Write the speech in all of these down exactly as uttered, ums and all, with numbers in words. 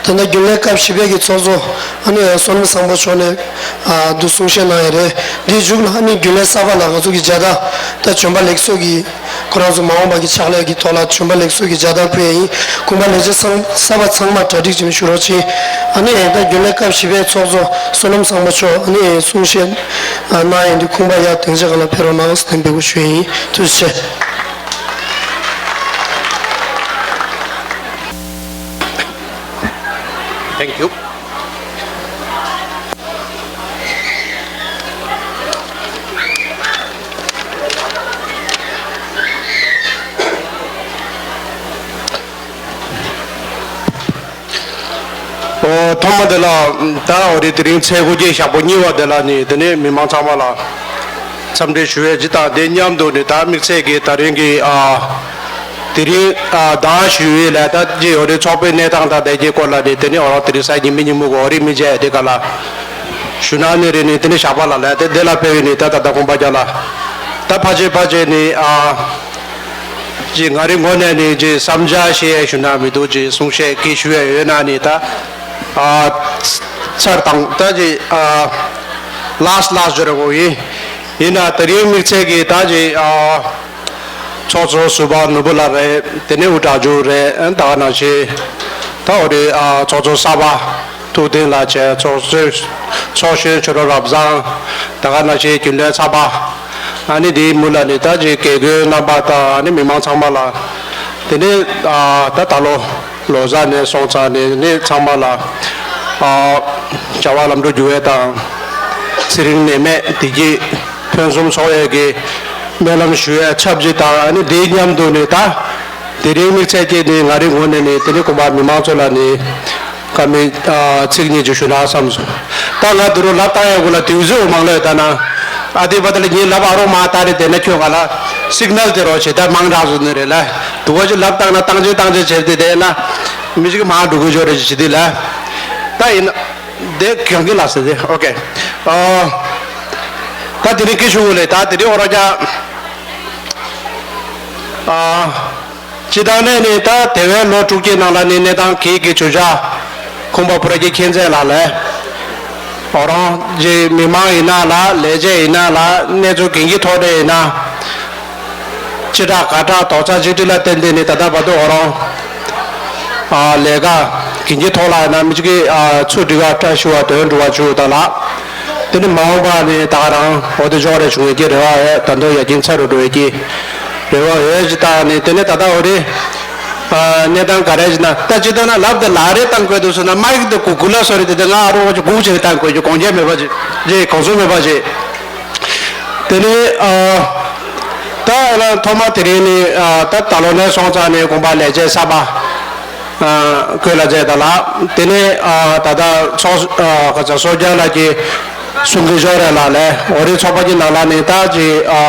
ད་ལྟ་རྒྱུན་ལས་སྐབས་བཞི་པའི་གི་ཚོགས་གཙོ་ཨ་ནི་བསོད་ནམས་བཟང་པོ་མཆོག་ནས་ཨ་འདུ་གསུང་བཤད་གནང་ཡོད་རེད། འདིའི་མཇུག་ལ་ཨ་ནི་རྒྱུན་ལས་གསར་པ་ལ་ང་ཚོ་གི་མཇལ་དར་ད་བྱོན་པ་ལེགས་གསོལ་གྱི་ཁོ་རང་ཚོ་མ་འོངས་པ་གི་ཕྱག་ལས་ཀྱི་ཐོག་ལ་བྱོན་པ་ལེགས་གསོལ་གྱི་མཇལ་དར་ཕུལ་ཡ་ཡིན། ཁོང་པ་ལས་བྱེད་ཚང་གསར་པ་ཚང་མ་གྲ་སྒྲིག་ཅིག་ཞུ་རོགས་གྱིས། ཨ་ནི་ད་རྒྱུན་ལས་སྐབས་བཞི་པའི་ཚོགས་གཙོ་བསོད་ནམས་བཟང་པོ་མཆོག་ཨ་ནི་གསུང་བཤད་གནང་ཡ་འདི་ཁོང་པ་ཡར་སྡིངས་ཆ་སྒང་ལ་ཕེབས་རོགས་གནང་ཟེར་འབོད་སྐུལ་ཞུ་ཡ་ཡིན། ཐུགས་རྗེ་ཆེ། Thank you. ཨོ། ཐོག་མ་དེ་ལ་ད་འོ་རེད། དེ་རིང་ཚེས་དགུ་བརྒྱད་ཞག་པོ་གཉིས་པ་དེ་ལ་ནི་དེ་ནས་མི་མང་ཚང་མ་ལ་འཚམས་འདྲི་ཞུ་ཡས་ཅིག་དང་། དེ་མཉམ་དུ་ནི་ད་དམིགས་བསལ་གྱི་ད་རིང་གི་ཨ། དེ་རིང་ཨ་ཟླ་བ་བཞི་པའི་ལ་ད་ཅི་འོ་རེད། ཚོགས་པའི་གནས་སྟངས་དང་དེ་གའི་སྐོར་ལ་ནི་དེ་ནས་འོ་རང་དེ་རིང་གཟའ་ཉི་མ་ཉིན་མོ་གི་འོ་རེད། མི་མཇལ་དེ་ག་ལ་ཞུ་ན་ནི་རེད། ནི་དེ་ནས་ཞག་པ་ལ་ལ་དེ་དེ་ལ་ཕེབས་ནི་ད་ད་ད་ཁོང་པ་རྒྱ་ལ་ད་ཕ་ཆེ་ཕ་ཆེ་ནི་ཨ། ཅི་ང་རའི་ངོས་ནས་ནི་ཅི་བསམ་འཆར་བཤད་ཡས་ཞུ་ན་མི་འདུག་ཅི་གསུང་བཤད་ཀྱི་ཞུ་ཡས་ཡོད་ན་ནི་ད་ཨ་ཚར་དང་ད་ཅི་ཨ་ལཱསི་ཊི་ལཱསི་ཊི་ཞུ་ར་གོ་ཡིན། ཡིན་ན་དེ་རིང་དམིགས་བསལ་གྱི་ད་ཅི་ཨ་ཚོགས་གཙོ་ཟུར་པ་ནོར་བུ་ལགས་རེད། དེ་ནས་དབུ་དྲག་ཇུ་རེད། ད་ག་ནང་བཞིན་ད་འོ་རེད། ཨ་ཚོགས་གཙོ་གསར་པ། ཐུབ་བསྟན་ལགས་བཅས་ཚོགས་གཙོ་ཚོགས་གཞོན་ཆོས་གྲོགས་རབ་བཟང་། ད་ག་ནང་བཞིན་རྒྱུན་ལས་ཚགས་པ། ཨ་ནི་དེའི་མུ་ལ་ནི་ད་ཅིག་དགེ་སྐོས་རྣམ་པ་དང་ཨ་ནི་མི་མང་ཚང་མ་ལ། དེ་ནས་ཨ་ད་ད་ལོ་ལོ་གསར་ནས་སོང་ཙང་ནས་ནི་ཚང་མ་ལ་ཨ་བྱ་བ་ལམ་འགྲོ་རྒྱུ་བའི་དང་། ཚེ་རིང་ནད་མེད་བདེ་སྐྱིད་ཕུན་སུམ་ཚོགས་ཡས་ཀྱི་སྨོན་ལམ་ཞུ་ཡས་ཆབས་ཅིག་དང་། ཨ་ནི་དེའི་མཉམ་དུ་ནི་ད། དེ་རིང་དམིགས་བསལ་གྱིས་ནི་ང་རའི་ངོས་ནས་ནི་དེ་ནི་ཁོང་པ་མི་མང་ཚོ་ལ་ནི་བཀའ་མོལ་ཨ་ཚིག་གཉིས་ཅིག་ཞུ་ན་བསམ་སོང་། ད་ང་དུ་རུ་ལབ་བཏང་ཡ་གུ་ལ་དུས་ཚོད་མང་ལོས་ད་ན། ཨ་དེ་བ་ད་ལ་ངའི་ལབ་ཨ་རོ་མ་ད་རེ་དེ་ན་ཁྱོད་ག་ལ་སིག་ནལ་དེ་རོ་བྱེད་ད་མང་དྲགས་སོང་ནི་རེད་ལ། དུ་བ་ཅིག་ལབ་བཏང་ན་བཏང་ཅིག་བཏང་ཅིག་བྱེད་དེ་དེ་ན་མི་ཞིག་མང་འགྲོ་གི་ཅོ་རེ་ཅིག་བྱེད་དེ་ལ། ད་ཡིན་ན་དེ་གང་གི་ལ་ཟེར་དེ་ཨོ་ཀེ། ཨ་ད་དེ་རིང་སྐད་ཞུ་གུ་ལས་ད་དེ་རིང་ཨོ་ར་ཀྱ་ཨ། སྤྱི་བཏང་ནས་ནི་ད་དེ་བའི་ལོ་དྲུག་ཅུའི་ནང་ལ་ནི་གནས་སྟངས་གལ་གྱི་བརྗོད་བྱ་ཁོང་པ་པུ་ར་གི་མཁྱེན་བརྩེ་ལགས་ལས། ཨོ་རང་གི་མི་མང་ཡིན་ན་ལ་ལས་བྱེད་ཡིན་ན་ལ་གནས་ཚུལ་གང་གི་ཐོག་ནས་ཡིན་ན། ཅི་དྲག་ག་དྲག་རྡོག་རྩ་གཅིག་སྒྲིལ་ལ་བརྟེན་ཏེ་ནི་ད་ལྟ་བར་དུ་ཨོ་རང་ཨ་ལས་ཀ་གང་གི་ཐོག་ལ་ཡིན་ན་མི་གཅིག་གི་ཨ་ཚུར་འགྲིག་པ་བཀྲ་ཤིས་པ་དོན་འགྲུབ་པ་བྱུང་ད་ལ། དེ་ནི་མ་འོངས་པ་ནི་ད་ག་རང་འོ་དེ་འཇོག་རེ་བྱུང་ཡོད་ཀྱི་རེ་བ་ཡོད། ད་དུང་ཡར་རྒྱས་ཚ་རུ་འགྲོ་ཡོད་ཀྱི་རེ་བ་ཡོད་ཅི་ད་ནི་དེ་ནི་ད་ལྟ་འོ་རེད། ཨ་གནས་སྟངས་ག་རེ་ཅི་ན་ད་ཅི་ད་ན་ལབ་དེ་ལ་རེ་བཏང་དགོས་འདུག་ཟེར་ན་མ་ཡིག་དེ་གུ་གུ་ལ་སོ་རེ་དེ་དེ་ང་ཨ་རོ་འོ་ཅི་གུག་ཅིག་བཏང་དགོས་ཀྱི་གོང་ཁྱད་མེད་པ་ཅིག་ཅེ་གོང་ཚོད་མེད་པ་ཅིག་དེ་ནི་ཨ་ད་ཨ་ལ་ཐོག་མ་དེ་རིང་ནི་ཨ་ད་ད་ལོ་ནས་སོང་ཙང་ནི་དགོངས་པ་ལས་བྱེད་གསར་པ། ཨ་བསྐོས་ལ་མཛད་ད་ལ། དེ་ནས་ཨ་ད་ལྟ་ཚོགས་ཨ་ག་ཚ་སོ་རྒྱལ་ལགས་ཀྱིས་གསུང་གི་འབྱོར་རེ་ལ་ལས་འོ་རེ་ཚོགས་པ་གི་ནང་ལ་ནི་ད་ཅི་ཨ་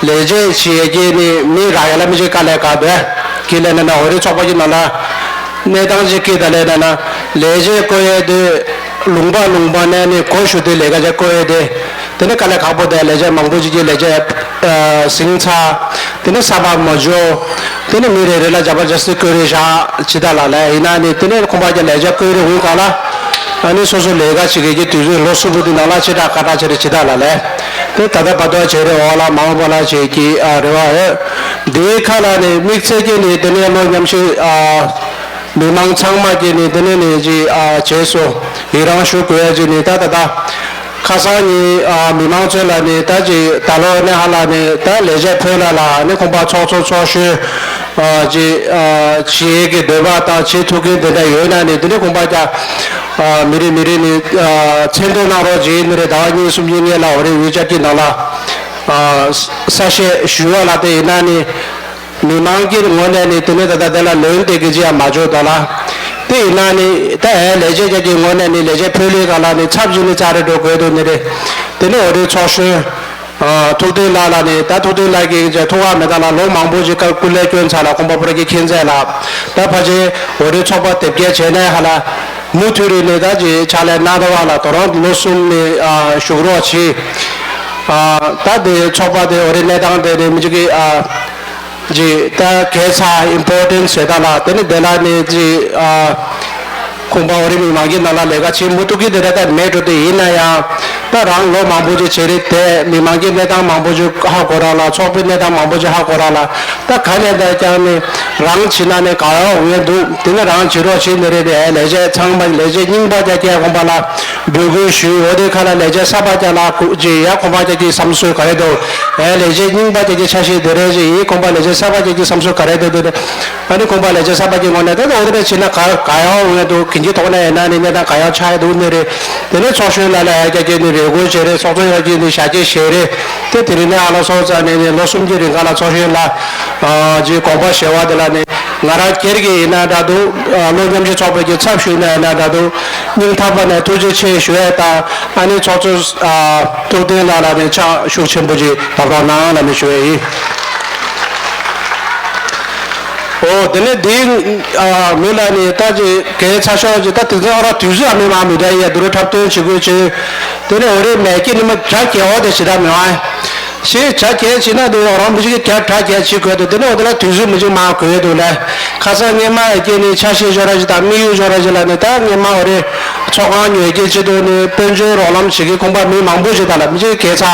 ལས་བྱེད་བྱེད་ཀྱི་ནི་མི་རག་ཡ་ལ་མི་བྱེད་དཀའ་ལས་ཁག་འདུག་གི་ལས་ན་ན་འོ་རེ་ཚོགས་པ་གི་ནང་ལ་གནས་སྟངས་ཅིག་གི་ད་ལས་ན་ན་ལས་བྱེད་བསྐོ་ཡས་དུས་ལུང་པ་ལུང་པ་ནས་ནི་གོ་ཞུ་དུས་ལས་ཀ་ཅིག་བསྐོ་ཡས་དེ། དེ་ནི་དཀའ་ལས་ཁག་པོ་དེ་ལས་བྱེད་མང་པོ་ཅིག་གིས་ལས་བྱེད་ཨ་ཟིན་ཚར། དེ་ནི་གསར་པ་མ་འཇོག་དེ་ནི་མི་རེ་རེ་ལ་འཇབ་པ་འཇབ་སེ་བསྐོས་རེ་བཞག་ཇི་ལྟར་ལ་ལས་ཡིན་ན་ནི་དེ་ནི་ཁོང་པ་ཀྱང་ལས་བྱེད་བསྐོས་རེ་འོང་ག་ལ། ཨ་ནི་སོ་སོ་ལས་ཀ་བྱེད་མཁན་གྱི་དུས་ཚོད་ལོ་གསུམ་པོ་དེ་ནང་ལ་ཅི་དྲག་ག་དྲག་བྱེད་རེ་ཇི་ལྟར་ལ་ལས། དེ་ད་ལྟ་བར་དུ་བྱེད་རེ་འོག་ལ་མ་འོངས་པ་ལ་བྱེད་ཀྱི་ཨ་རེ་བ་ཨེ། དེའི་ཁ་ལ་ནི་དམིགས་བསལ་གྱི་ནི་དེ་ནི་ལོ་མཉམ་ཞིག་ཨ། མི་མང་ཚང་མ་གིས་ནི་དེ་ནས་ནི་ཅི་ཨ་བྱས་སོ། ཡི་རང་ཞུ་དགོས་ཡ་ཅིག་ནི་ད་ད་ད། ཁ་སང་ཉིན་ཨ་མི་མང་ཚོ་ལ་ནི་ད་ཅི་ད་ལོ་ནི་ཧ་ལ་ནི་ད་ལས་བྱེད་ཕོ་ལ་ལ་ནི་ཁོང་པ་ཚོགས་གཙོ་ཚོགས་གཞོན་ཨ་ཅི་ཨ་བྱེད་ཀྱི་འདོད་པ་དང་བྱེད་ཐུབ་མཁན་དེ་འདྲ་ཡོད་ན་ནི་དེ་ནི་ཁོང་པ་ཀྱང་ཨ་མི་རེ་མི་རེ་ནི་ཨ་མཚན་ཐོ་གནང་རོགས་བྱེད་ནི་རེ་ཟླ་བ་གཉིས་གསུམ་གྱི་སྔོན་ལ་འོ་རེ་འོས་འཆར་གྱི་ནང་ལ་ཨ་གསལ་བཤད་ཞུ་བ་ལ་དེ་ཡིན་ན་ནི། མི་མང་གི་ངོས་ནས་ནི་དེ་ནས་ད་ལྟ་དེ་ལ་ལན་སྟེར་གི་ཅི་ཡང་མ་བྱུང་ད་ལ། དེ་ཡིན་ན་ནི་ད་ཨེ་ལས་བྱེད་ཅག་གི་ངོས་ནས་ནི་ལས་བྱེད་ཕོ་ལི་ག་ལ་ནི་ཚབ་ཅིག་ནི་ཙ་རེ་འགྲོ་དགོས་འདུག་ནི་རེད། དེ་ནས་འོ་རེ་ཚོགས་གཞོན་ཨ་ཐུབ་བསྟན་ལགས་ལ་ནི་ད་ཐུབ་བསྟན་ལགས་ཀྱིས་ཅི་ཐུགས་ཁག་མེད་ད་ལ་ལོ་མང་པོ་ཅིག་སྐབས་སྐུ་ལས་བསྐྱོན་ཚར་ལ་ཁོང་པ་པུ་ར་གི་མཁྱེན་བརྩེ་ལགས་ད་ཕ་ཆེ་འོ་རེ་ཚོགས་པ་དེབ་སྐྱེལ་བྱས་ནས་ཧ་ལ་མུ་མཐུད་རེ་ནི་ད་ཅི་ཕྱག་ལས་གནང་ད་བ་ལ་དོ་རང་ལོ་གསུམ་ནི་ཨ་བཞུགས་རོགས་གྱིས། ཨ་ད་དེ་ཚོགས་པ་དེ་འོ་རེ་གནས་སྟངས་དེ་ནི་མི་ཅིག་གི་ཨ། ཅིག་ད་གས་ཚ་ཨིམ་པོར་ཊན་ཊི་ཟེར་ད་ལ་དེ་ནི་དེ་ལ་ནི་ཅིག་ཨ་ ཁོང་པ་འོ་རེ་མི་མང་གི་ནང་ལ་ལས་ཀ་བྱེད་མི་ཐུབ་ཀི་དེ་འདྲ་ད་མེད་འགྲོ་དེ་ཡིན་ན་ཡང་། ད་རང་ལོ་མང་པོ་ཅིག་བྱེད་རེད་དེ་མི་མང་གི་གནས་སྟངས་མང་པོ་ཅིག་ཧ་གོ་ར་ལ་ཚོགས་པའི་གནས་སྟངས་མང་པོ་ཅིག་ཧ་གོ་ར་ལ། ད་ག་ནས་ད་ཀྱང་ནི་རང་བྱེད་ན་ནི་ག་ཡང་འོང་ཡ་འདུག་དེ་ནི་རང་བྱེད་རོགས་བྱེད་ནི་རེད་དེ་ལས་བྱེད་ཚང་མ་ལས་བྱེད་རྙིང་པ་རྒྱ་སྐྱེད་དགོངས་པ་ལ་འབོད་སྐུལ་ཞུས། འོ་དེ་ཁ་ལ་ལས་བྱེད་གསར་པ་རྒྱ་ལ་ཁུ་ཅི་ཡ་དགོངས་པ་རྒྱ་སྐྱེད་བསམ་ཚུལ་ག་རེ་འདུག་ཨེ་ལས་བྱེད་རྙིང་པ་རྒྱ་སྐྱེད་ཆ་ཤས་དེ་རེད་ཅི་ཡིན་དགོངས་པ་ལས་བྱེད་གསར་པ་རྒྱ་སྐྱེད་བསམ་ཚུལ་ག་རེ་འདུག་དེ་རེད། ཨ་ནི་ཁོང་པ་ལས་བྱེད་གསར་པ་ཅིག་ངོ་ནས་ད་འོ་དེ་འདྲ་བྱས་ན་ག་ག་ཡང་འོང་ཡ་འདུག་གིན་གྱི་ཐོག་ནས་ཡིན་ན་ནི་གནས་སྟངས་ག་ཡང་ཆགས་ཡ་འདུག་ནི་རེད། དེ་ནས་ཚོགས་གཞོན་ལ་ལ་ཡ་རྒྱ་སྐྱེད་ནི་རེ་སྐུལ་བྱས་རེད། ཚོགས་གཙོ་ཡོད་ཀྱི་ནི་ཞལ་གྱེས་བཞེས་རེད། དེ་དེ་རིང་ནས་ཨ་ལོ་སོགས་ཙ་ནས་ནི་ལོ་གསུམ་གྱི་རིང་ག་ལ་ཚོགས་གཞོན་ལ་ཨ་ཅིག་དགོངས་པ་བཞེས་བ་དེ་ལ་ནི་ང་རང་སྒེར་གྱི་ཡིན་ན་འདྲ་འདུག་ཨ་བློ་མཉམ་ཞིབ་ཚོགས་པའི་གི་ཚབ་ཞུས་ན་ཡིན་ན་འདྲ་འདུག་སྙིང་ཐག་པ་ནས་ཐུགས་རྗེ་ཆེ་ཞུ་ཡ་དང་ཨ་ནི་ཚོགས་གཙོ་ཨ་ཐུབ་བསྟན་ལགས་ལ་ནི་ཕྱག་ཤུགས་ཆེན་པོ་ཅིག་བབས་རོགས་གནང་ལ་ནི་ཞུ་ཡ་ཡིན། ཨོ་དེ་ནས་འདིའི་ཨ་མི་ལ་ནི་ད་ཅི་གའི་ཚ་ཤོག་ཅི་ད་དེ་ཚོ་ཨ་ར་དུས་ཚོད་ཨ་མི་མ་མི་འདྲ་ཡི་ཡ་དུ་རུ་འཁྲབ་སྟོན་བྱེད་དགོས་ཅི། དེ་ནས་འོ་རེ་མེད་ཀྱི་ནི་མ་གྲ་རྒྱས་འོ་དེ་ཞེ་དྲག་མི་ཨ། ཞེས་གྲ་རྒྱས་བྱེད་ན་དེ་འོ་རང་མི་ཞིག་གི་གྲ་གྲ་རྒྱས་བྱེད་དགོས་དེ་དེ་ནས་འོ་དེ་ལ་དུས་ཚོད་མི་ཅིག་མ་དགོས་འདུག་ལ། ཁ་སང་སྔས་མ་ཡི་སྐྱེ་ནི་ཆ་ཤས་ཤོ་ར་ཞིག་དང་དམིགས་ཡུལ་ཤོ་ར་ཞིག་ལ་ནི་ད་སྔས་མ་འོ་རེ་ཚོགས་ཁང་ཉོས་ཀྱི་ཆེད་དུ་ནི་དཔལ་འབྱོར་རོགས་རམ་བྱེད་ཀྱི་ཁོང་པ་མི་མང་པོ་ཞིག་དང་ལ་མི་ཅིག་གའི་ཚ་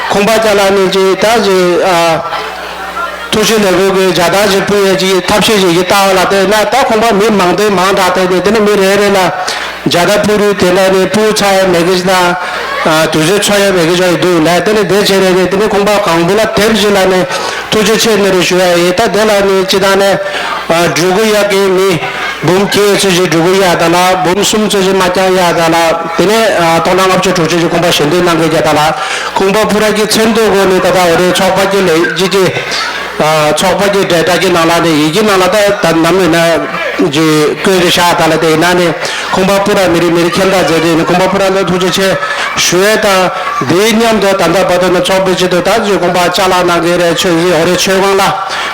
ཁོང་པ་ཅ་ལ་ནི་ཅིག་ད་ཅིག་ཨ། ཐུགས་རྗེ་ལེགས་འབུལ་གྱི་ཇ་དར་ཞིག་ཕུལ་ཡས་ཀྱི་ཐབས་ཤེས་ཤིག་གི་ལྟ་བ་ལ་བལྟས་ན་ད་ཁོང་པ་མི་མང་སྟེ་མང་དྲགས་ཏེ་ནི་དེ་ནི་མི་རེ་རེ་ལ་ཇ་དར་ཕུལ་རུས་དེ་ལ་ནི་ཕུལ་ཚར་ཡས་མེད་གི་ཞིག་དང་དུས་ཚོད་འཚོལ་ཡས་མེད་གི་ཞིག་འདུག་ལ། དེ་ནི་དེ་བྱས་ནས་ནི་དེ་ནི་ཁོང་པ་གང་བུ་ལ་དེབ་ཞིག་ལ་ནི་ཐུགས་རྗེ་ཆེ་ནི་རེ་ཞུ་ཡས་ཡིན། ད་དེ་ལ་ནི་སྤྱི་བཏང་ནས་འབྲུ་གུ་ཡག་གི་མི་འབུམ་བརྒྱད་ཙམ་ཞིག་འབྲུ་གུ་ཡག་ད་ལ་འབུམ་གསུམ་ཙམ་ཞིག་མ་རྐྱང་ཡག་ད་ལ་དེ་ནས་སྟོང་ཕྲག་ལྔ་བཅུ་དྲུག་ཅུ་ཞིག་ཁོང་པ་ཞལ་འདོན་གནང་གི་རྒྱ་ད་ལ་ཁོང་པ་ཕུ་ར་གི་མཚན་ཐོ་གོ་ནི་ད་ད་འོ་རེ་ཚོགས་པ་གི་ལས་ཀྱི་ཀྱི། ཚོགས་པ་གི་འབྲེལ་སྒྲ་གི་ནང་ལ་ནི་ཡི་གེ་ནང་ལ་ད་ད་ནམ་ཡིན་ན་ཅི་བཀོད་དེ་བཞག་ད་ལ་དེ་ཡིན་ན་ནི་ཁོང་པ་པུ་ར་མི་རིགས་མི་རིགས་ཁྱེད་འདྲ་མཛད་དེ་ནི་ཁོང་པ་པུ་ར་ལ་ཐུགས་རྗེ་ཆེ་ཞུ་ཡས་དང་དེའི་མཉམ་དུ་ད་ལྟ་བར་དུ་ནི་ཚོགས་པའི་ཆེད་དུ་ད་ཅི་ཁོང་པ་ཅ་ལག་གནང་གི་རེད། ཆོས་ཡི་འོ་རེ་ཆོས་ཁང་ལ་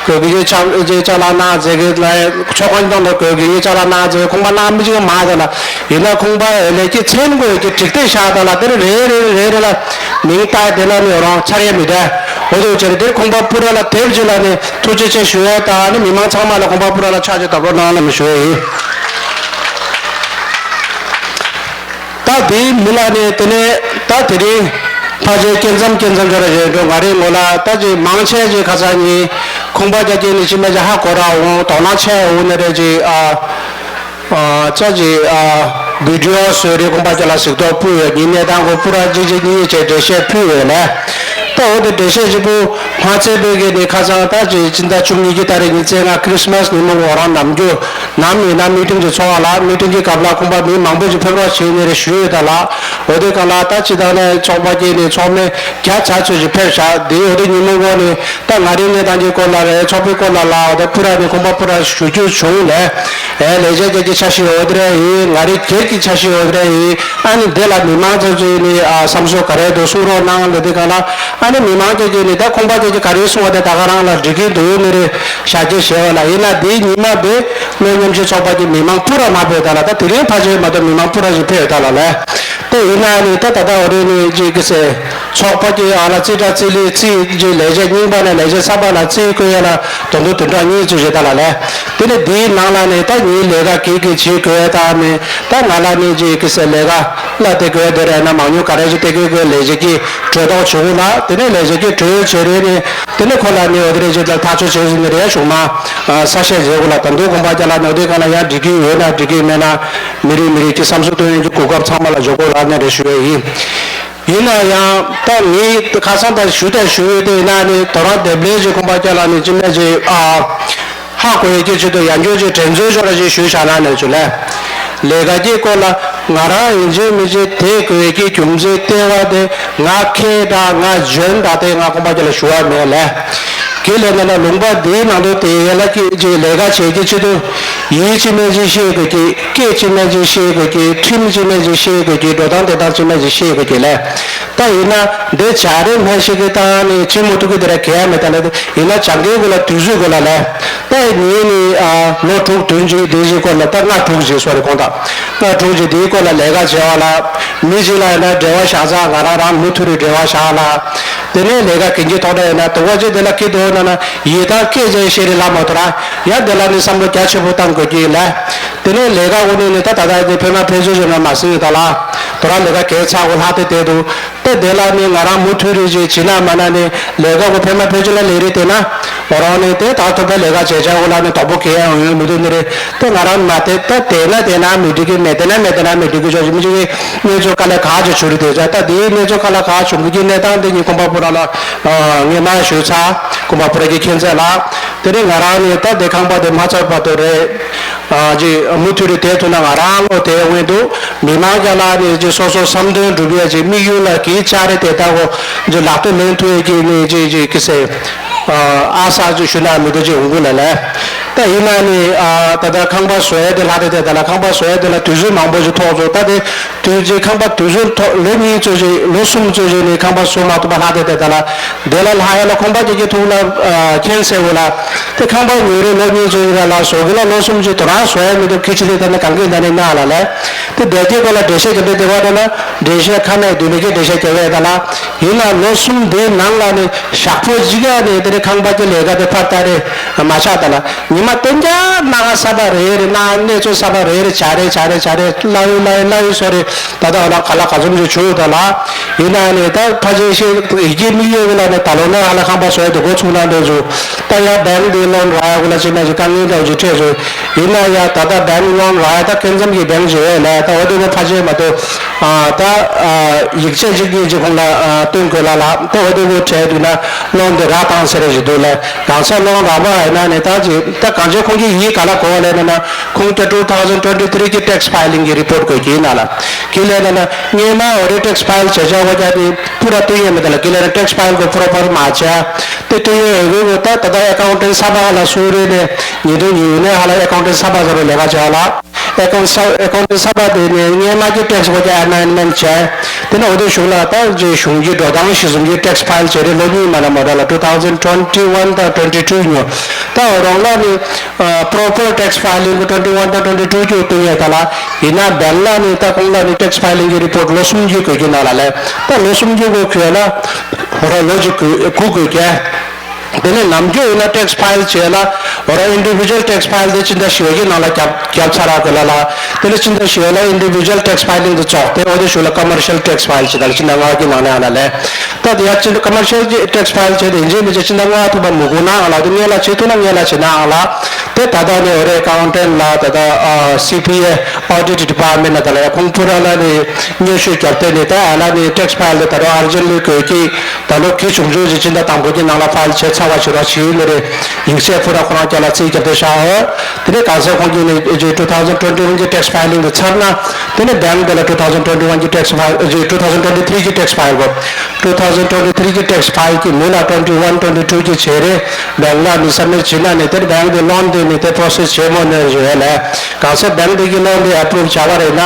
དགོས་གི་ཡོད་ཅ་ཅི་ཅ་ལག་གནང་མཛད་གི་ལ་ཚོགས་ཁང་ནང་ལ་དགོས་གི་ཡོད་ཅ་ལག་གནང་མཛད་ཁོང་པ་གནང་མི་ཅིག་མ་ད་ལ་ཡིན་ན་ཁོང་པ་ལས་ཀྱི་མཚན་དགོས་ཀྱི་བྲིས་ཏེ་བཞག་ད་ལ་དེ་རེ་རེ་རེ་རེ་ལ་མིང་བཏགས་དེ་ལ་ནི་རང་ཚར་ཡས་མི་འདྲ། འོ་དེ་བྱས་ཏེ་ཁོང་པ་པུ་ར་ལ་དེབ་ཅིག་ལ་ནི་ཐུགས་རྗེ་ཆེ་ཞུ་ཡས་དང་ནི་མི་མང་ཚང་མ་ལ་ཁོང་པ་པུ་ར་ལ་ཕྱག་ཅིག་བརྡབ་རོགས་གནང་ལ་མི་ཞུ་ཡས་ཡིན། ད་དེའི་མི་ལ་ནི་དེ་ནས་ད་དེ་རིང་ཕལ་ཆེར་སྐྱེ་མཚམས་སྐྱེ་མཚམས་ཅོ་ར་བཞིན་འགྲོ་ང་རེ་ངོ་ལ་ད་ཅིག་མང་ཆེ་ཅིག་ཁ་སང་ཉིན་ཁོང་པ་རྒྱ་སྐྱེད་ནི་ཅི་མ་ཅི་ཧ་གོ་ར་འོང་དོ་སྣང་ཆེ་འོང་ནི་རེད་ཅིག་ཨ། ཅག་ཅིག་ཨ། བི་ཌི་ཨོ་བཟོས་རེད། ཁོང་པ་ཅག་ལ་གཟིགས་རྟོག་ཕུལ་ཡོད། ཉིན་གནས་སྟངས་ཁོ་པུ་ར་གཅིག་གཅིག་གཉིས་བཅས་འགྲེལ་བཤད་ཕུལ་ཡོད་ལ། ད་འོ་དེ་འགྲེལ་བཤད་གཅིག་པུ་མ་བྱས་པའི་གི་ནི་ཁ་སང་ད་ཅིག་སྤྱི་ཟླ་བཅུ་གཉིས་ཀྱི་ཏ་རིག་ཉི་ཤུ་རྩ་ལྔ་ཁི་རི་སི་མ་སི་ཉིན་མོ་འོ་རང་ནམ་རྒྱུན་ནམ་ཡིན་ན་མི་ཊིང་ཅིག་ཚོགས་པ་ལ་མི་ཊིང་གི་སྐབས་ལ་ཁོང་པ་མི་མང་པོ་ཅིག་ཕེབས་རོགས་བྱས་ནི་རེད་ཞུས་ཡོད་ད་ལ། འོ་དེ་གང་ལ་ད་སྤྱི་བཏང་ནས་ཚོགས་པ་སྐྱེས་ནས་ཚོགས་མི་བརྒྱ་ཆ་ཚོད་ཅིག་ཕེབས་བཞག་དེ་འོ་དེ་ཉིན་མོ་འོ་ནི། ད་ང་རའི་གནས་སྟངས་ཀྱི་སྐོར་ལ་རེད། ཚོགས་པའི་སྐོར་ལ་ལ་འོ་ད་ཕུ་ར་ནས་ཁོང་པ་ཕུ་ར་ཞུ་རྒྱུ་བྱུང་ལས། ཨེ་ལས་བྱེད་ཀྱི་ཆ་ཤས་འོ་དེ་རེད་ཡིན། ང་རའི་སྒེར་གྱི་ཆ་ཤས་འོ་དེ་རེད་ཡིན། ཨ་ནི་འདི་ལ་མི་མང་ཚོ་ཚོས་ནི་ཨ་བསམ་ཚུལ་ག་རེ་འདུག་གསུང་རོགས་གནང་ལས་དེ་ག་ལ། ཨ་ནི་མི་མང་ཚོས་ཀྱི་ནི་ད་ཁོང་པ་ཚོས་ཀྱི་ག་རེ་གསུང་བ་དེ་ད་ག་རང་ལ་འགྲིག་གི་འདུག་ནི་རེད་ཞག་གཅིག་བྱས་པ་ལ་ཡིན་ན་འདིའི་ཉི་མ་དེ་བློ་མཉམ་ཞིབ་ཚོགས་པ་གི་མི་མང་ཕུ་ར་མ་ཕེབས་ད་ལ་ད་དེ་རིང་ཕལ་ཆེར་མ་གཏོགས་མི་མང་ཕུ་ར་ཞིག་ཕེབས་ད་ལ་ལས། དེ་ཡིན་ན་ནི་ད་ད་ལྟ་འོ་རེ་ནི་ཅིག་གི་སེ། ཚོགས་པ་གི་ཨ་ལ་རྩིས་ཁྲ་རྩིས་ལེན་རྩིས་ཀྱི་ལས་བྱེད་རྙིང་པ་ནས་ལས་བྱེད་གསར་པ་ལ་རྩིས་བཀོད་ཡ་ལ་དོན་དུ་དོན་གྲངས་གཉིས་ཚུད་བྱེད་ད་ལ་ལས། དེ་ནས་འདིའི་ནང་ལ་ནི་ད་ངའི་ལས་ཀ་གི་གི་བྱེད་དགོས་ད་ནི་ད་ང་ལ་ནི་ཅིག་གི་སེ་ལས་ཀ་ལ་དེ་དགོས་དེ་རེད་ན་མང་ཉུང་ག་རེ་ཞིག་དེ་དགོས་དགོས་ལས་བྱེད་ཀྱི་གྲོས་ཐོག་བྱུང་ལ་དེ་ནས་ལས་བྱེད་ཀྱི་གྲོས་བྱེད་རེད་ནི་དེ་ནས་ཁོ་ལ་ནི་འོ་དེ་རེད་ཅིག་ལ་ཐག་གཅོད་བྱེད་ཟིན་ནི་རེད་བྱུང་མ་ས་བཤད་བྱེད་དགོས་ལ་ད་འདུག་དགོངས་པ་རྒྱ་ལ་ནོ་དེ་ག་ལ་ཡང་འགྲིག་གི་ཡོད་ན་འགྲིག་གི་མེད་ན་མི་རིགས་མི་རིགས་ཀྱི་བསམ་ཚུལ་སྟོན་ཡོང་རྒྱུ་གོ་སྐབས་ཚང་མ་ལ་འཇོག་དགོས་ལ་ནི་རེ་ཞུ་ཡས་ཡིན། ཡིན་ན་ཡང་ད་ངས་ཁ་སང་ད་ཞུ་ད་ཞུ་ཡོད་དེ་ཡིན་ན་ནི་དོ་རང་དེབ་ལས་ཀྱི་ཁོང་པ་རྒྱ་ལ་ནི་ཅི་མེད་ཅི་ཨ་ཧ་གོ་ཡས་ཀྱི་ཆེད་དུ་ཡང་འགྱོད་ཀྱི་དྲན་འཛོལ་ཅོག་ར་ཞིག་ཞུས་བཞག་ན་ནས་ཅུ་ལས། ལས་ཀ་གྱི་སྐོར་ལ་ང་རང་ཡིན་གཅིག་མིན་གཅིག་དེ་དགོས་ཀྱི་རྒྱུ་མཚན་ལྟེ་བ་དེ་ང་ཁེ་དང་ང་འཇོན་དང་དེ་ང་ཁོང་པ་རྒྱ་ལ་ཞུ་བ་མེད་ལས། དེ་ལས་ན་ན་ལུང་པ་འདིའི་ནང་དུ་དེ་ཡན་ལག་གི་ཅིག་ལས་ཀ་བྱེད་ཀྱི་ཆེད་དུ་ཡིད་ཅི་མེད་ཅིག་ཤེས་དགོས་ཀྱི་སྐད་ཅི་མེད་ཅིག་ཤེས་དགོས་ཀྱི་ཁྲིམས་ཅི་མེད་ཅིག་ཤེས་དགོས་ཀྱི་འགྲོ་སྟངས་དེ་དག་ཅི་མེད་ཅིག་ཤེས་དགོས་ཀྱི་ལས། ད་ཡིན་ན་འདི་བྱ་རེ་སྨན་ཤེས་ཀྱི་ད་ནི་ཆེ་མོ་ཐུག་གི་དེ་ར་གལ་མེད་ད་ལས་ཡིན་ན་བྱ་འགན་དགོས་ལ་དུས་ཚོད་དགོས་ལ་ལས། ད་ངས་ནི་ལོ་དྲུག་བདུན་ཅིག་དེ་ཞིག་སྐོར་ལ་ད་ལྔ་དྲུག་ཅིག་སོ་རེ་གོང་དང་། ལ་དྲུང་ཆེ་དེའི་སྐོར་ལ་ལས་ཀ་བྱེད་པ་ལ། མི་གཅིག་ལ་ཡིན་ན་འབྲེལ་བ་བཞག་ཚར། ང་རང་རང་མུ་མཐུད་རེ་འབྲེལ་བ་བཞག་ལ། དེ་ནས་ལས་ཀ་གན་གྱི་ཐོག་ལ་ཡིན་ན་དུ་བ་ཅེ་དེ་ལ་ཁི་དོ་ན་ན་ཡི་དྭགས་སྐད་ཅན་ཤེས་རིག་ལ་མོ་དོ་ར། ཡ་དེ་ལ་ནི་བསམ་བློ་རྒྱ་ཆེ་པོ་བཏང་དགོས་ཀྱི་ལ། དེ་ནས་ལས་ཀ་འོ་ནས་ནི་ད་ད་ད་ནི་ཕེ་མ་ཕེ་ཟོ་ཞེ་མ་མ་སྲིང་ཡོད་ད་ལ། དོ་ར་ལས་ཀ་གལ་ཚ་བོ་ལྷག་དེ་དེ་དུ། ད་དེ་ལ་ནི་ང་རང་མུ་མཐུད་རེ་ཅིག་བྱེད་ན་མ་ན་ནི་ལས་ཀ་གོ་ཕེ་མ་ཕེ་ཅི་ལ་ལས་རེ་དེ་ན། ང་རང་ནི་དེ་ད་ཐུབ་པའི་ལས་ཀ་བྱེད་བྱ་འོ་ལ་ནི་དོག་པོ་གལ་ཡང་ཡོད་མི་འདུག་ནི་རེད། དེ་ང་རང་མ་དེ་ད་དེ་ན་དེ་ན་མི་འགྲིག་གི་མེད་དེ་ན་མེད་དེ་ན་མི་འགྲིག་གི་ཆོག་ཅིག་མི་འགྲིག་གི་གནས་ཚུལ་ག་ལ་ག་ཅིག་བྱུང་རེད་དེ་ད་དེའི་གནས་ཚུལ་ག་ལ་ག་བྱུང་གི་གནས་སྟངས་དེ་ཉིད་ཁོང་པ་པོ་ར་ལ་ངས་མ་ཞུས་ཚར། ཁོང་པ་པོ་ར་གི་མཁྱེན་ཚད་ལ། དེ་ནས་ང་རང་ནི་ད་དེ་ཁང་པ་དེ་མ་ཚར་བར་དུ་རེད། ཨ་ཅེ་མུ་མཐུད་རེ་དེ་ཐུག་ན་ང་རང་ལོ་དེ་འོན་དུ་མི་མང་རྒྱ་ལ་ནི་ཅེ་སོ་སོ་བསམ་དོན་འགྲུབ་ཡ་ཅེ་དམིགས་ཡུལ་ལ་གི་ཅ་རེ་དེ་ད་གོ་ཅེ་ལག་ཏུ་ལེན་ཐུབ་ཡ་ཅེ་ནི་ཅེ་ཅེ་ཀི་སེ་ཨ་ས་ཅེ་ཞུ་ན་མི་དུ་ཅེ་འོང་གུ་ལ་ལས། ད་ཡིན་ན་ནི་ཨ་ད་ད་ཁང་པ་བཟོ་ཡ་དེ་ལྷ་དེ་དེ་ད་ལ་ཁང་པ་བཟོ་ཡ་དེ་ལ་དུས་ཚོད་མང་པོ་ཅིག་ཐོག་ཚོ་ད་དེ། དུས་ཚོད་ཁང་པ་དུས་ཚོད་ཐོག་ལོ་གཉིས་ཙམ་ཞིག་ལོ་གསུམ་ཙམ་ཞིག་ནས་ཁང་པ་བཟོ་མ་ཐུབ་པ་ལྷག་དེ་དེ་ད་ལ། དེ་ལ་ལྷག་ཡ་ལ་ཁོང་པ་ཅིག་གི་ཐུག་ལ་མཁྱེན་གསལ་བོ་ལ། དེ་ཁང་པ་ཉོས་རེད་ལོ་གཉིས་ཙམ་ཞིག་ལ་བཟོ་གི་ལ་ལོ་གསུམ་ཅིག་དོ་རང་བཟོ་ཡ་མི་འདུག་ཁི་ཆི་རེད་ད་ནི་གང་གི་ད་ནི་ན་ལ་ལས། དེ་དེ་གི་སྐོར་ལ་འགྲེལ་བཤད་རྒྱབ་པའི་དེ་བ་ད་ན་འགྲེལ་བཤད་ཁ་ནས་དུས་མི་གི་འགྲེལ་བཤད་རྒྱབ་པའི་ད་ལ། ཡིན་ན་ལོ་གསུམ་དེའི་ནང་ལ་ནི་ཞག་པོ་གཅིག་ཡ་ནི་དེ་ནི་ཁང་པ་གི་ལས་ཀ་དེ་ཕར་ལྟ་རེད་མ་ཆག་ད་ལ། ཉི་མ་སྟོན་རྒྱ་སྣ་ཁ་གསར་པ་རེ་རེ་ན་གནས་ཚུལ་གསར་པ་རེ་རེ་བྱ་རེ་བྱ་རེ་བྱ་རེ་ལ་ཡོད་ལ་ཡོད་ལ་ཡོད་སོ་རེ་ད་ལྟ་ཧ་ལ་ག་ལ་ག་ཚོད་ཅིག་བྱུང་ད་ལ། ཡིན་ན་ནི་ད་ཕ་ཆེན་ཤེས་ཡི་གེ་མི་ཡོད་གི་ལ་ནི་ད་ལོ་ན་ཧ་ལ་ཁང་པ་བཟོ་ཡ་དེ་འགོ་ཚུགས་ན་འདོད་བྱུང་། ད་ཡ་བེང་དེ་ལོན་རག་ཡ་གི་ལ་ཅི་ན་ཅི་དཀའ་ངལ་འདྲ་བོ་ཅིག་འཕྲད་བྱུང་། ཡིན་ན་ཡ་ད་ལྟ་བེང་ལོན་རག་ཡ་ད་སྐྱེ་མཚམས་ཀྱི་བེང་ཅིག་ཡོད་ལ་ད་འོ་དེ་ནི་ཕ་ཆེན་མ་གཏོགས་ད་ཡིག་ཆ་ཅིག་གི་ཅིག་ཁོང་ལ་སྟོན་དགོས་ལ་ལ་ད་འོ་དེ་ནི་འཕྲད་དུས་ན་ལོན་དེ་རག་བཏང་ཟེར་རེ་ཞིག་འདུག་ལ། གང་ས་ལོན་རག་པ་ཡིན་ན་ནི་ད་ཅིག་ད་གང་ཅི་ཁོང་གི་ཡིག་ག་ལ་གོ་བ་ལས་ན་ན་ཁོང་ད་two thousand twenty three གི་tax filing གི་report དགོས་ཀྱི་ཡིན་ན་ལ། ཁི་ལས་ན་ན་སྔས་མ་འོ་རེ་tax file བྱེད་བྱ་བ་རྒྱ་དེ་པུ་ར་སྟོན་ཡས་མེད་ད་ལ་ཁི་ལས་ན་tax file གོ་proper མ་བྱ། དེ་སྟོན་ཡས་འོས་གོ་ད་ད་ད་accountant གསར་པ་ལ་སུ་རེ་ནས་ཉིས་སྟོང་ཉི་ནས་ཧ་ལ་accountant གསར་པ་ཟེར་བ་ལས་ཀ་བྱ་ལ། accountant གསར་accountant གསར་པ་དེ་ནས་སྔས་མ་གི་tax གོ་རྒྱ་amendment བྱས། དེ་ནས་འོ་དེ་གཞུང་ལ་ད་རྗེས་གཞུང་གི་འགྲོ་སྟངས་གཞི་བཟུང་གི་tax file བྱེད་རེ་ལོ་གཉིས་མ་ན་མ་ད་ལ་two thousand twenty one དང་twenty two ཉོ། ད་འོ་རང་ལ་ནི་ཨ་proper tax filing གི་twenty one དང་twenty two གི་སྟོན་ཡས་ད་ལ། ཡིན་ན་བེང་ལ་ནི་ད་ཁོང་ལ་ནི་tax filing གི་report ལོ་གསུམ་གྱི་དགོས་ཀྱི་ན་ལ་ལས། ད་ལོ་གསུམ་གྱི་དགོས་ཁྱོད་ལ་འོ་ར་ལོ་གཅིག་དགོས་དགུ་དགོས་ཀྱི། དེ་ནས་ནམ་རྒྱུན་ཡིན་ན་tax file བྱས་ལ་འོ་ར་individual tax file དེ་སྤྱི་ཟླ་བཞི་པའི་གི་ནང་ལ་རྒྱབ་རྒྱབ་ཚར་ར་དགོས་ལ་ལ། དེ་ནས་སྤྱི་ཟླ་བཞི་པ་ལ་individual tax filing དེ་རྫོགས་ཏེ་འོ་དེ་ཞུ་ལ་commercial tax file བྱེད་ད་ལ་སྤྱི་ཟླ་ལྔ་པ་གི་ནང་ལ་ཡང་ལ་ལས། ད་དེ་ཡ་ཅི་འདྲ་commercial གྱི་tax file བྱས་ཏེ་ཡིན་གཅིག་མིན་གཅིག་ཕྱི་ཟླ་ལྔ་ཐུག་པ་མི་དགོས་ནའང་ལ་དེ་སྔོན་ལ་བྱེད་ཐུབ་ན་སྔོན་ལ་བྱེད་ནའང་ལ། དེ་ད་ལྟ་ནས་འོ་རེ་accountant ལ་ད་ལྟ་ཨ་C P A audit department ལ་ད་ལ་ཡ་ཁོང་ཕུ་ར་ལ་ནས་སྙན་ཞུ་བརྒྱབ་སྟེ་ནས་ད་ཨ་ལ་ནས་tax file དེ་ད་རུང་urgently དགོས་ཀྱི་ད་ལོ་གི་བྱུང་ཆུང་ཞིག་ཕྱི་ཟླ་དང་པོ་གི་ནང་ལ་file བྱེད་ཚར་བ་ཞིག་ར་བྱེད་ཡོད་ནི་རེད། ཡིག་ཚད་ཕུ་ར་ཁོ་རང་རྒྱ་ལ་རྩིས་བརྒྱབ་སྟེ་བཞག་ཨོ། དེ་ནས་གང་ཟག་ཁོང་གིས་ནས་two thousand twenty one གི་tax filing དེ་ཚར་ན། དེ་ནས་bank དེ་ལ་two thousand twenty one གི་tax file two thousand twenty three གི་tax file གོ། two thousand twenty three གི་tax file གི་མི་ལ་twenty one twenty two གི་བྱེད་རེས་bank ལ་མི་submit བྱེད་ན་ནི་དེར་bank དེ་loan དེ་ནི་དེ་process བྱེད་མོ་ནས་ཡོད་ལས། གང་ཟག་bank དེ་གི་loan དེ་approve བྱ་བ་རེད་ན།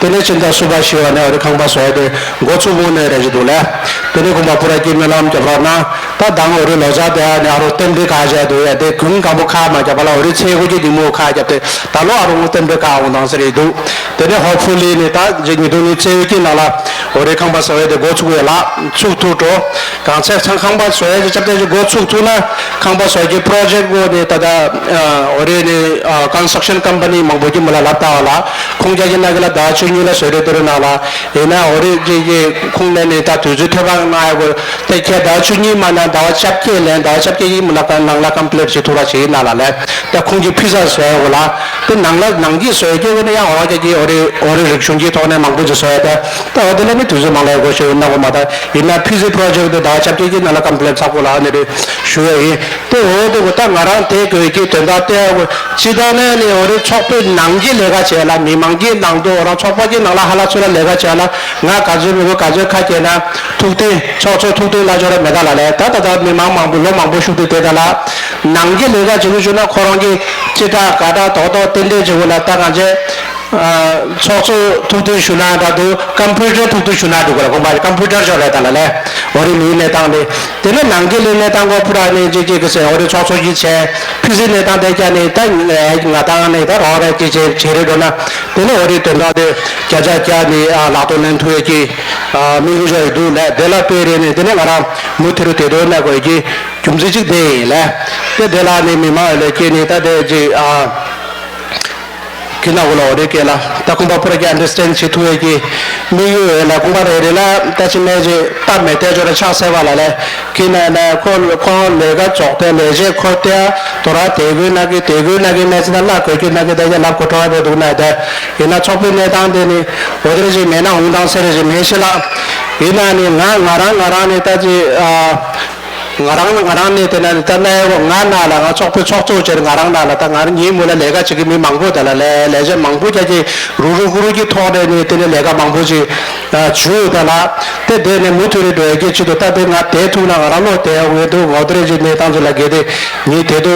དེ་ནས་ཕྱི་ཟླ་གསུམ་པ་བཞི་པ་ནས་འོ་རེ་ཁང་པ་བཟོ་ཡ་དེ་འགོ་ཚུགས་མོ་ནས་རེད་ཅེས་འདུག་ལས། དེ་ནས་ཁོང་པ་པུ་ར་གི་སྨོན་ལམ་རྒྱབ་རོགས་གནང་། ད་དང་འོ་རེ་ལོ་ཙཱ་དེ་ཨ་ནི་ཨ་རོ་རྟེན་འབྲེལ་ཁ་བྱས་འདུག་ཡ་དེ་གུང་སྒམ་པོ་ཁ་མ་བརྒྱབ་པ་ལ་འོ་རེ་ཚེ་གོ་གི་ཉིན་མོ་ཁ་བརྒྱབ་སྟེ་ད་ལོ་ཨ་རོ་ངོ་རྟེན་འབྲེལ་ཁ་འོང་དང་ཟེར་རེད་འདུག་དེ་ནས་hopefully ནི་ད་རྗེས་ཉིས་སྟོང་ཉི་ཤུ་རྩ་དགུ་གི་ནང་ལ་འོ་རེ་ཁང་པ་ཟ་བའི་དེ་འགོ་ཚུགས་ཡོད་ལ་ཚུགས་ཐུབ་འགྲོ། གང་ཚེ་ཚང་ཁང་པ་བཟོ་ཡ་གི་ཆབ་ཏེ་ཅིག་འགོ་ཚུགས་ཐུབ་ན་ཁང་པ་བཟོ་ཡ་གི་project འོ་ནི་ད་ད་འོ་རེ་ནི་construction company མང་པོ་གི་མི་ལ་ལབ་ལྟ་བ་ལ་ཁོང་རྒྱ་གི་ན་གི་ལ་ཟླ་བ་བཅུ་གཉིས་ལ་བཟོ་རེ་དེ་རུ་ནང་ལ་ཡིན་ན་འོ་རེ་གི་གི་ཁོང་ནས་ནི་ད་དུས་ཚོད་ཐེབས་པ་ང་ཡ་གོ། དེ་ཁྱེད་ཟླ་བ་བཅུ་གཉིས་མ་ན་ཟླ་བ་བཅོ་བརྒྱད་ལན་ཟླ་བ་བཅོ་བརྒྱད་ཡིན་མི་ལ་ཀ་ནང་ལ་complete བྱེད་ཐུབ་ར་བྱེད་ཡིན་ན་ལ་ལས། ད་ཁོང་གི་ཕི་ཟ་བཟོ་ཡ་གོ་ལ། དེ་ནང་ལ་ནང་གི་བཟོ་ཡ་གི་གོ་ནི་ཡང་འོ་རྒྱ་གི་འོ་རེ་འོ་རེ་རིག་གཞུང་གི་ཐོག་ནས་མང་པོ་ཅིག་བཟོ་ཡ་ད། ད་འོ་དེ་ལ་ནི་དུས་ཚོད་མང་ལ་ཡ་གོ་ཤེས་ཡོད་ན་གོ་མ་ད་ཡིན་ན་ཕི་ཟི་project དེ་ཟླ་བ་བཅོ་བརྒྱད་ཀྱི་ནང་ལ་complete ཚགས་པོ་ལ་ནི་རེ་ཞུ་ཡ་ཡིན། དེ་འོ་དེ་གོ་ད་ང་རང་དེ་གོ་གི་དོན་དག་དེ་གོ་ཅི་ད་ནས་ནི་འོ་རེ་ཚོགས་པའི་ནང་གི་ལས་ཀ་བྱས་ལ་མི་མང་གི་ནང་དུ་འོ་རང་ཚོགས་པ་གི་ནང་ལ་ཧ་ལ་ཚུར་ལ་ལས་ཀ་བྱས་ལ། ང་ག་ཚོད་མི་དགོས་ག་ཚོད་ཁ་སྐྱེལ་ན་ཐུག་སྟེ་ཚོགས་གཙོ་ཐུག་སྟེ་ལ་འབྱོར་ར་མེད་ད་ལ་ལས་ད་ད་ད་མི་མང་མང་པོ་ལོ་མང་པོ་ཞུགས་ཏེ་དེ་ད་ལ་ནང་གི་ལས་ཀ་བྱེད་དུ་བྱུང་ན་ཁོ་རང་གི་ཅི་དྲག་ག་དྲག་དོག་དོག་ཏན་ཏན་བྱེད་དགོས་ལ་ད་གང་བྱེད། ཚོགས་གཙོ་ཐུག་དུས་ཞུ་ན་འདྲ་འདུག་ཀམ་པུ་ཊར་ཐུག་དུས་ཞུ་ན་འགྲིག་གི་རེད། ཁོང་པ་ཀམ་པུ་ཊར་ཅོག་རེད་ད་ལ་ལས། འོ་རེ་མིའི་གནས་སྟངས་དེ། དེ་ནས་ནང་གི་ལས་གནས་སྟངས་གོ་པུ་ར་ནས་ཅིག་ཅིག་གི་ཟེར་འོ་རེ་ཚོགས་གཙོ་གིས་བྱས། ཕི་སི་གནས་སྟངས་དེ་ཀྱ་ནས་ད་ང་ཏང་ནས་ད་རོགས་རེ་ཅིག་བྱས་བྱས་རེད་འགྲོ་ན། དེ་ནས་འོ་རེ་དོན་དག་དེ་བརྒྱ་ཆ་བརྒྱ་ནས་ལག་ཐོག་ལེན་ཐུབ་ཡས་ཀྱི་དམིགས་ཡུལ་ཅིག་འདུག་ལས། དེ་ལ་དཔེ་རེད་ནས་དེ་ནས་ང་རང་མུ་མཐུད་དུ་དེ་དོན་གནས་དགོས་ཀྱི་རྒྱུ་མཚན་ཅིག་དེ་ཡིན་ལས། དེ་དེ་ལ་ནས་མི་མང་ལ་སྐྱེས་ནས་ད་དེ་ཅིག་ཁྱེད་རྣམ་པ་ལ་འོ་རེ་སྐད་ལ་ད་ཁོང་པ་པུ་ར་ཀྱི་ཨན་ཌར་སི་ཊེན་ཌ་བྱེད་ཐུབ་ཡས་ཀྱི་དམིགས་ཡུལ་ཡོད་ལ། ཁོང་པ་རེ་རེ་ལ་ད་ཅི་མེད་ཅེས་སྟབས་མེད་བལྟས་ཆོག་ར་ཆགས་སྲིད་པ་ལ་ལས། ཁྱེད་ན་ན་ཁོ་ཁོང་ལས་ཀ་རྫོགས་ཏེ་ལས་བྱེད་ཁོ་ཏེ་དོ་ར་དེ་དགོས་ན་གི་དེ་དགོས་ན་གི་མེད་ཚེ་ན་ལ་གོས་ཀྱི་ན་གི་ད་ཡ་ལབ་གོ་ཁྲོ་བ་འདུག་ན་ད་ཡིན་ན་ཚོགས་པའི་གནས་སྟངས་དེ་ནི་འོ་དེ་རེ་ཞིག་མེད་ན་འོང་དང་སེ་རེ་ཞིག་མེད་ཤི་ལ། ཡིན་ན་ནི་ང་ང་རང་ང་རང་ནི་ད་ཅི་ཨ། ང་རང་ང་རང་ནས་དེ་ན་ད་ནའི་ང་ན་ལ་ང་ཚོགས་པའི་ཚོགས་གཙོ་བྱས་ང་རང་ན་ལ་ད་ང་རང་ཉིན་མོ་ལ་ལས་ཀ་བྱེད་ཀྱི་མི་མང་པོ་དེ་ལ་ལས་ལས་བྱེད་མང་པོ་རྒྱ་ཆེ་རུ་རུ་ཀུ་རུ་གྱི་ཐོག་ནས་ནས་དེ་ནས་ལས་ཀ་མང་པོ་ཞིག་བྱུང་ཡོད་ད་ལ། དེ་དེ་ནས་མུ་མཐུད་རེ་འགྲོ་ཡ་གི་ཆེད་དུ་ད་དེ་ང་དེ་ཐུག་ན་ང་རང་ལོ་དེ་འོས་འདུག་འོ་དེ་རེ་ཅིག་གནས་སྟངས་ཅིག་ལ་གལ་ཏེ་ཉིན་དེ་དུ་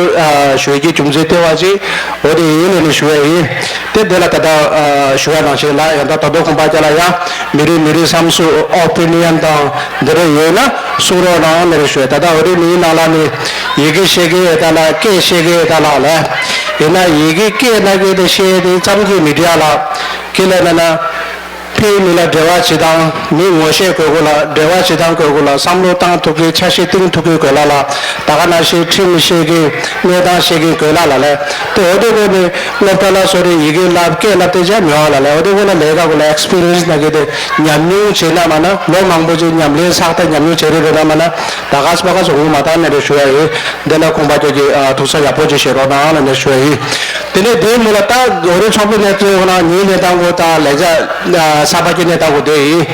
ཞུ་ཡ་གི་རྒྱུ་མཚན་ལྟེ་བ་ཅིག་འོ་དེ་ཡིན་ལས་ནས་ཞུ་ཡ་ཡིན། དེ་འདི་ལ་ད་ལྟ་ཞུ་བ་ནང་བཞིན་ལ་ཡང་ད་ད་དུང་ཁོང་པ་ཅག་ལ་ཡང་མི་རིགས་མི་རིགས་བསམ་ཚུལ་ཨོ་པི་ནི་ཡན་དང་འདི་འདྲ་ཡོད་ན་གསུང་རོགས་གནང་ལ་རེ་ཞུ། ད་ལྟ་འོ་རེ་མི་ནང་ལ་ནི་ཡི་གེ་ཤེས་ཀྱི་ཡོད་ད་ལ་སྐད་ཤེས་ཀྱི་ཡོད་ད་ལ་ལས། ཡིན་ན་ཡི་གེ་སྐད་ན་གི་དེ་ཤེས་དེ་ཙམ་གྱི་མི་འདྲ་ལ་ཁས་ལེན་ན་ན། ཕའི་མི་ལ་འབྲེལ་བ་བྱེད་སྟངས་མི་ངོ་ཤེས་དགོས་དགོས་ལ་འབྲེལ་བ་བྱེད་སྟངས་དགོས་དགོས་ལ་བསམ་བློ་བཏང་ཐུབ་ཀྱི་ཆ་ཤས་བཏིང་ཐུབ་ཀྱི་དགོས་ལ་ལ་ད་ག་ནང་བཞིན་ཁྲིམས་ཤེས་ཀྱི་གནས་སྟངས་ཤེས་ཀྱི་དགོས་ལ་ལ་ལས། དེ་འོ་དེ་དགོས་ནི་སློབ་གྲྭ་ལ་སོ་རེ་ཡི་གེ་བསླབ་སྐད་བསླབ་དེ་བྱ་མི་བ་ལ་ལས། འོ་དེ་དགོས་ལ་ལས་ཀ་དགོས་ལ་ཨེག་སི་པི་རི་ཡན་སི་ན་གི་དེ་ཉམས་མྱོང་བྱེད་ན་མ་ན་ལོ་མང་པོ་ཅིག་ཉམས་ལེན་བསགས་ད་ཉམས་མྱོང་བྱེད་རེ་རེ་ན་མ་ན་ད་ག་སི་པ་ག་སོ་ངོ་མ་བཏང་ནས་རེ་ཞུ་ཡ་ཡོད། འདི་ལ་ཁོང་པ་ཅོ་གི་ཐུགས་ས་ཡག་པོ་ཅིག་བཞེས་རོགས་གནང་ལ་ནས་ཞུ་ཡ་ཡོད། དེ་ནས་དེའི་མུ་ལ་ད་འོ་རེ་ཚོགས་པའི་གནས་ཚུལ་ཁོ་ན་ཉིན་གནས་སྟངས་གོ་ད་ལས་ཀ་གསར་པ་གི་གནས་སྟངས་གོ་དེ་ཡིན།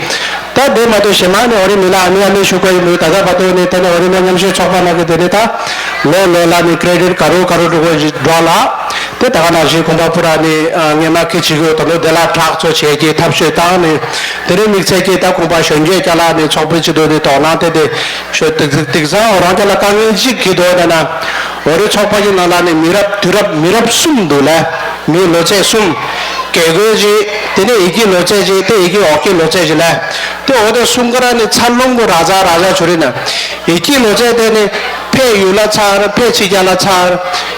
ད་དེ་མ་གཏོགས་གཞན་མ་ནས་འོ་རེ་མི་ལ་ཨ་མི་ཨ་མི་ཞུ་ག་ཡིན་མོད་ད་ལྟ་བར་དུ་ནས་དེ་ནས་འོ་རེ་མི་མཉམ་ཞུགས་ཚོགས་པ་ནང་གི་དེ་ནས་ད་ལོ་ལོ་ལ་ནི་ཀྲེ་ཌིཊ་ག་རུ་ག་རུ་འགྲོ་གོ་ཞིག་འགྲོ་ལ། དེ་ད་ག་ནང་བཞིན་ཁོང་པ་པུ་ར་ནི་སྔས་མ་ཁི་ཆི་གོ་ད་ལོ་དེ་ལ་དྲག་ཚོ་བྱས་ཀྱི་ཐབས་ཤོད་བཏང་ནས་དེ་རིང་དམིགས་བསལ་གྱི་ད་ཁོང་པ་གཞོན་སྐྱེས་ཅ་ལག་ནས་ཚོགས་པའི་ཆེད་དུ་ནི་དོ་སྣང་དེ་དེ་ཤོད་དེ་དེ་དེང་སང་འོ་རང་ཅ་ལ་དཀའ་ངལ་གཅིག་གི་དོ་ན་ན་འོ་རེ་ཚོགས་པ་གི་ནང་ལ་ནི་མི་རབས་དུས་རབས་མི་རབས་གསུམ་འདུག་ལ། མི་ལོ་ཚད་གསུམ། རྒྱལ་སྒོའི་རྗེས་དེ་ནས་ཡི་གེ་ལོ་ཚད་རྗེས་དེ་ཡི་གེ་འོག་གི་ལོ་ཚད་རྗེས་ལ། དེ་འོ་དེ་གསུམ་ཀ་ར་ནི་འཚར་ལོངས་གི་ར་ཛ་ར་ཛ་བྱུང་རེད་ན། ཡི་གེ་ལོ་ཚད་དེ་ནི་ཕའི་ཡུལ་ལ་ཚར་ཕའི་ཕྱི་རྒྱལ་ལ་ཚར།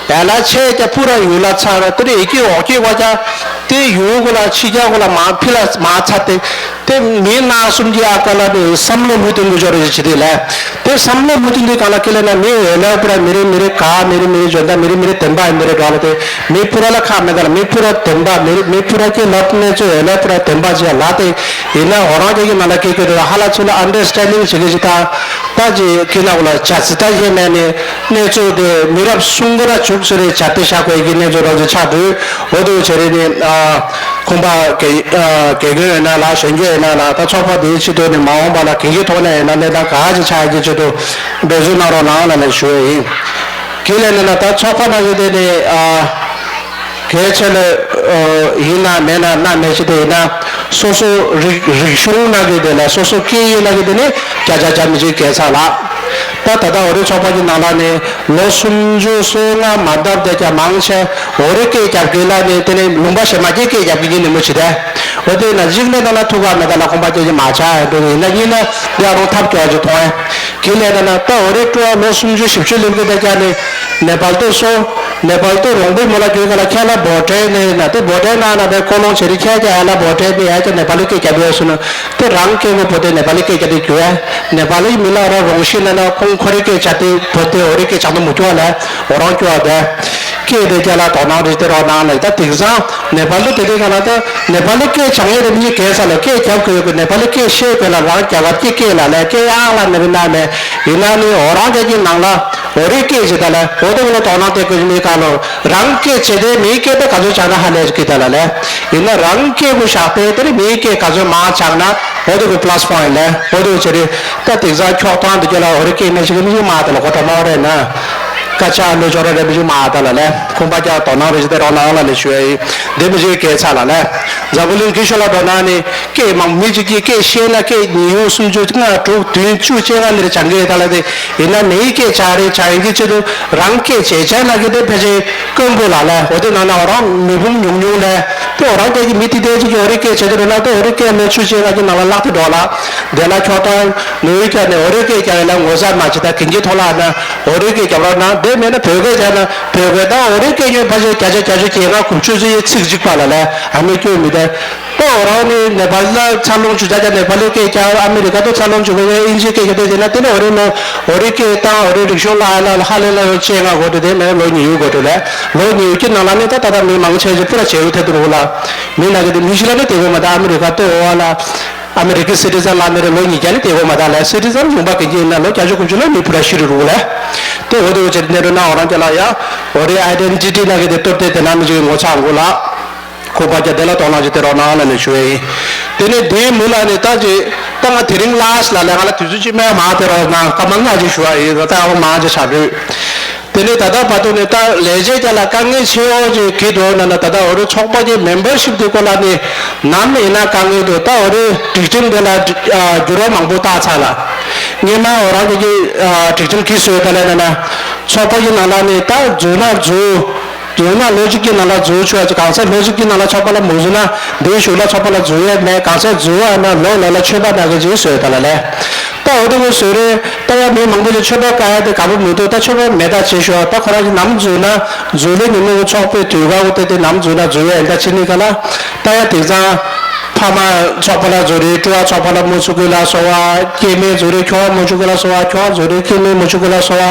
ཡ་ལ་ཆེ་རྒྱ་སྤུ་ར་ཡུལ་ལ་ཚར་དེ་ནི་ཡི་གེ་འོག་གི་བ་ཀྱ་དེ་ཡུལ་གུ་ལ་ཕྱི་རྒྱལ་གུ་ལ་མ་ཕི་ལ་མ་ཚར་ཏེ། དེ་མི་སྣ་གསུམ་གྱི་ཨ་ཀ་ལ་ནི་བསམ་བློ་མུ་མཐུད་དུ་འཇོག་རེ་བྱེད་དེ་ལས། དེ་བསམ་བློ་མུ་མཐུད་དུ་གང་ལ་ཁེ་ལས་ན་མི་འོས་ལ་པུ་ར་མི་རེ་མི་རེ་ག་མི་རེ་མི་རེ་འཇོན་ད་མི་རེ་མི་རེ་བདེན་པ་ཡིན་མི་རེ་ག་ལ་དེ་མི་པུ་ར་ལ་ཁག་མེད་ད་ལ་མི་པུ་ར་བདེན་པ་མི་རེ་མི་པུ་ར་ཀྱི་ལབ་གནས་ཚུལ་འོས་ལ་པུ་ར་བདེན་པ་ཅི་ཡ་ལ་དེ་ཡིན་ན་འོ་རང་ཅག་གི་ནང་ལ་ཁེ་ཁེ་དེ་ལ་ཧ་ལ་ཚུ་ལ་ཨན་ཌར་སི་ཊེན་ཌིང་བྱེད་ཀྱི་ཅི་ད་ད་ཅི་ཁེ་ན་འོ་ལ་བྱ་ཚི་ད་ཤེས་མེད་ནི་གནས་ཚུལ་དེ་མི་རབས་གསུམ་ཀ་ར་བྱུག་ཚུ་རེ་བྱ་དེ་ཤ་དགོས་ཀྱི་གནས་ཚུལ་རང་ཚུ་ཆགས་འདུག་འོ་དུ་བྱེད་རེ་ནི་ཨ། ཁོང་པ་དགེ་དགེ་རྒན་ཡོད་ན་ལ་གཞོན་སྐྱེས་ཡོད་ན་ལ་ད་ཚོགས་པ་འདིའི་ཆེད་དུ་ནི་མ་འོངས་པ་ལ་གང་གི་ཐོག་ནས་ཡོད་ན་གནས་སྟངས་ག་ཅི་ཆགས་ཀྱི་ཆེད་དུ་འབད་བརྩོན་གནང་རོགས་གནང་ལ་ནས་ཞུ་ཡ་ཡིན། དེ་ལས་ནི་ན་ད་ཚོགས་པ་ནང་གི་དེ་ནི་ཨ་གལ་ཆེ་ལ་ཡིན་ན་མེད་ན་ན་མེད་ཆེད་དུ་ཡིན་ན་སོ་སོ་རིག་རིག་གཞུང་ནང་གི་དེ་ལ་སོ་སོ་སྐད་ཡིག་ནང་གི་དེ་ནི་བརྒྱ་ཆ་བརྒྱ་མི་གཅིག་གལ་ཆེ་ལ། ད་ད་ལྟ་འོ་རེ་ཚོགས་པ་གི་ནང་ལ་ནི་ལོ་སུམ་ཅུ་སོ་ལྔ་མ་འདབ་དེ་ཀྱང་མང་ཆེ་འོ་རེ་སྐད་རྒྱབ་གི་ལ་ནི་དེ་ནི་ལུང་པ་གཞན་མ་གི་སྐད་རྒྱབ་གི་ཉིན་ནི་མོ་ཆི་དེ། འོ་དེ་ན་གཞིགས་ནས་ད་ལ་ཐུག་ག་མེད་ད་ལ་ཁོང་པ་སྐད་ཀྱི་མ་ཆ་ཡ་འགྲོ་ཡིན་ན་གཉིས་ན་དེ་རང་ཐབས་སྐྱོ་བ་ཅིག་མཐོང་ཡ། གི་ལས་ད་ན་ད་འོ་རེ་སྤྲོ་བ་ལོ་སུམ་ཅུ་བཞི་བཅུ་ལེབ་གི་དེ་ཀྱང་ནི་ནེ་པལ་དུ་སོ། ནེ་པལ་དུ་རོང་པོའི་མོ་ལ་གྱོད་ག་ལ་ཁྱེད་ལ་བོ་ཊའི་ནི་ན་དེ་བོ་ཊའི་ན་ན་དེ་ཀོ་ལོང་ཆེ་རི་ཁྱེད་ཀྱང་ཡ་ལ་བོ་ཊའི་ནི་ཡ་ཀྱང་ནེ་པལ་གི་སྐད་རྒྱབ་ཡོད་སུ་ན། དེ་རང་སྐད་མོ་བོ་དེ་ནེ་པ་ལི་སྐད་རྒྱབ་དེ་རྒྱུ་ཨེ། ནེ་པ་ལི་མི་ལ་ར་རོང་ཤི་ན་ན་ཁོང་ཁོ་རི་སྐད་ཆ་དེ་བོ་དེ་འོ་རི་སྐད་ཆ་དུ་མུ་ཀྱོ་ལ་འོ་རང་ཀྱོ་དེ། སྐད་དེ་རྒྱ་ལ་དོ་སྣང་རེ་དེ་རོགས་གནང་ལ་ད་དེང་སང་ནེ་པ་ལི་དེ་དེ་ག་ལ་ད་ནེ་པ་ལི་སྐད་བྱང་ཡོད་དེ་མི་གལ་ས་ལ་སྐད་རྒྱབ་དགོས་ཡོད་གི་ནེ་པ་ལི་སྐད་ཤེས་དགོས་ལ་རང་རྒྱ་གར་གྱི་སྐད་ལ་ལ་སྐད་ཡག་ལ་ནི་རི་ན་མེ་ཡིན་ན་ནི་འོ་རང་རྒྱ་གྱི་ནང་ལ་འོ་རི་སྐད་ཅི་ད་ལ་འོ་དེ་ག་ལ་དོ་སྣང་དེ་དགོས་མི་ག་ལོ་རང་སྐད་བྱེད་དེ་མིའི་སྐད་དེ་ག་ཚོད་བྱང་ན་ཧ་ལས་གི་ད་ལ་ལས། ཡིན་ན་རང་སྐད་པོ་བཞག་པས་དེར་མིའི་སྐད་ག་ཚོད་མང་ཆགས་ན་འོ་དེ་གི་པ་ལ་སི་པོ་ཡིན་ལས་འོ་དེ་བྱེད་རེད། ད་དེང་སང་འཁྱོག་ཐང་དུ་སྐྱོད་ལ་འོ་རེ་སྐད་མེད་ཞིག་མི་ཞིག་མ་དེ་ལ་གོ་ཐོག་མ་འོ་རེད་ན། པ་ཆ་ལོ་ཅོག་ར་རེ་མི་ཞིག་མ་ཨ་ད་ལ་ལས་ཁོང་པ་ཅག་དོ་སྣང་རེ་ཞིག་དེ་རོགས་གནང་ལ་ལས་ཞུ་ཡ་ཡིན། དེ་མི་ཞིག་སྐད་ཆ་ལ་ལས་འཛམ་བུ་གླིང་གི་ཤོ་ལ་འགྲོ་ན་ནི་སྐད་མང་མི་ཅིག་གིས་སྐད་བཤད་ན་སྐད་ཉི་ཤུ་སུམ་ཅུ་ལྔ་དྲུག་བདུན་བཅུ་བཅོ་ལྔ་ནི་རེ་སྦྱང་གི་ཡོད་ད་ལ་དེ་ཡིན་ན་མིའི་སྐད་ཆ་རེ་སྦྱང་ཡིན་གྱི་ཆེད་དུ་རང་སྐད་བྱས་བྱས་ན་གི་དེ་ཕལ་ཆེར་དཀོན་པོ་ལ་ལས་འོ་དེ་ནང་ན་འོ་རང་མི་བུམ་ཉུང་ཉུང་ལས་དེ་འོ་རང་སྐད་ཀྱི་མི་དེ་དེ་ཅིག་གིས་འོ་རེ་སྐད་བྱས་ཏེ་འགྲོ་ན་དེ་འོ་རེ་སྐད་ལོ་ཆུ་བཅོ་ལྔ་གི་ནང་ལ་བརླག་སྟེ་འགྲོ་ལ་དེ་ལ་ཁྱོད་ད་ནུས་ཀྱང་ནས་འོ་རེ་སྐད་རྒྱག་ཡིན་ལ་ངོ་ཚ་མ་བྱེད་ད་གིན་གྱི་ཐོག་ལ་ན། འོ་རེ་སྐད་རྒྱབ་རོགས་གནང་། དེ་མེད་ན་བོད་སྐད་རྒྱག་ན་བོད་སྐད་དང་འོ་རེ་སྐད་ཉོན་ཕལ་ཆེར་བརྒྱ་ཆ་བརྒྱད་ཅུ་གྱ་ལྔ་དགུ་བཅུ་ཚོ་ཡི་ཚིག་གཅིག་པ་ལ་ལས་ཨ་མི་སྐྱོན་མི་དེ། ད་འོ་རང་ནི་ནེ་པཱལ་ལ་འཚར་ལོངས་བྱུང་ཆ་ཆ་ནེ་པཱ་ལི་སྐད་རྒྱག་ཨ་མི་རི་ཀ་དུ་འཚར་ལོངས་བྱུང་བའི་ཨིན་ཇི་སྐད་རྒྱག་དེ་དེ་ན་དེ་ནི་འོ་རེ་ནོ་འོ་རེ་སྐད་དང་འོ་རེ་རིག་གཞུང་ལ་ཨ་ལ་ཧ་ལས་ལ་ཡོད་ཅེས་ང་གོ་དེ་དེ་མེད་ལོ་ཉི་ཡུ་གོ་དེ་ལས་ལོ་ཉི་ཡུ་གྱི་ནང་ལ་ནི་ད་ད་ད་མི་མང་ཆེ་ཆེ་པུ་ར་བྱེད་ཡུ་ཐེ་དུ་རུ་ལ་མི་ན་གི་དེ་མི་ཤི་ལ་ནི་དེ་གོ་མ་ད་ཨ་མི་རི་ཀ་དུ་འོ་ལ། ཨ་མི་རི་ཀའི་སི་ཊི་ཛན་ལ་མི་རེ་ལོ་ཉིས་བརྒྱ་ནི་དེ་གོ་མ་ད་ལས་སི་ཊི་ཛན་ལུང་པ་གི་ཡིན་ན་ལོ་བརྒྱད་ཅུ་དགུ་བཅུ་ལ་མི་བུ་ར་ཤི་རུ་རུ་ལས། དེ་འོ་དེ་འོ་ཅེ་ནེ་རུ་ན་འོ་རང་ཅེ་ལ་ཡ་འོ་རེ་ཨའི་ཌེན་ཊི་ཊི་ན་གི་དེ་གཏོར་ཏེ་དེ་ན་མི་ཅིག་ངོ་ཚ་འགུ་ལ། ཁོ་པ་ཀྱ་དེ་ལ་དོ་སྣང་ཅིག་དེ་རོགས་གནང་ལ་ནས་ཞུ་ཡ་ཡིན། དེ་ནས་དེའི་མུ་ལ་ནི་ད་ཅི་ད་ང་དེ་རིང་ལ་སི་ལ་ལས་ང་ལ་དུས་ཚོད་ཅིག་མེད་མ་དེ་རོགས་གནང་སྐར་མ་ལྔ་ཅིག་ཞུ་བ་ཡིན། ད་ད་ཨ་མ་ཅིག་ཆགས་འགྲོ། དེ་ནས་ད་ལྟ་བར་དུ་ནས་ད་ལས་བྱེད་ཀྱ་ལ་དཀའ་ངལ་ཆེ་བོ་ཅིག་གི་འགྲོ་ན་ན་ད་ལྟ་འོ་རེ་ཚོགས་པ་གི་མེམ་བར་ཤིབ་དེ་སྐོར་ལ་ནི་ནམ་ཡིན་ན་དཀའ་ངལ་འདུག་ད་འོ་རེ་སྒྲིག་ཁྲིམས་དེ་ལ་འགྱུར་བ་མང་པོ་བཏང་ཚར་ལ། སྔོན་མ་འོ་རང་གི་གི་སྒྲིག་ཁྲིམས་ཀྱི་སྲོལ་ད་ལས་ན་ན་ཚོགས་པ་གི་ནང་ལ་ནི་ད་འཛུལ་ན་འཛུལ། འཛུལ་ན་ལོ་གཅིག་གི་ནང་ལ་འཛུལ་ཆོག་ཡ་ཅིག་གང་ཟག་ལོ་གཅིག་གི་ནང་ལ་ཚོགས་པ་ལ་མ་འཛུལ་ན་འདིའི་གཞུག་ལ་ཚོགས་པ་ལ་འཛུལ་ཡ་མེད། གང་ཟག་འཛུལ་བ་ན་ལོ་ལོ་ལ་ཆོད་པ་ན་གི་ཅིག་སྲོལ་ད་ལ་ལས། ད་འོ་དེ་གོ་སོ་རེ་ད་ཡ་མི་མང་པོ་ཅིག་ཆོད་པ་དཀའ་ཡ་དེ་དཀའ་པོ་མི་འདུག་ད་ཆོད་པ་མེད་ད་བྱེད་ཤོག་ད་ཁོ་རང་གི་ནམ་འཛུལ་ན་འཛུལ་ལེ་ཉིན་མོ་གི་ཚོགས་པའི་དུས་ག་འོ་དེ་དེ་ནམ་འཛུལ་ན་འཛུལ་ཡ་ཡིན་ད་ཕྱི་ནི་ག་ལ་ད་ཡ་དེང་སང་ཕ་མ་ཚོགས་པ་ལ་འཛུལ་རེ་སྤྲོ་བ་ཚོགས་པ་ལ་མུ་ཚུགས་གི་ལ་སོ་བ་སྐྱེ་དམན་འཛུལ་རེ་ཁྱོ་བ་མུ་ཚུགས་གི་ལ་སོ་བ་ཁྱོ་བ་འཛུལ་རེ་སྐྱེ་དམན་མུ་ཚུགས་གི་ལ་སོ་བ་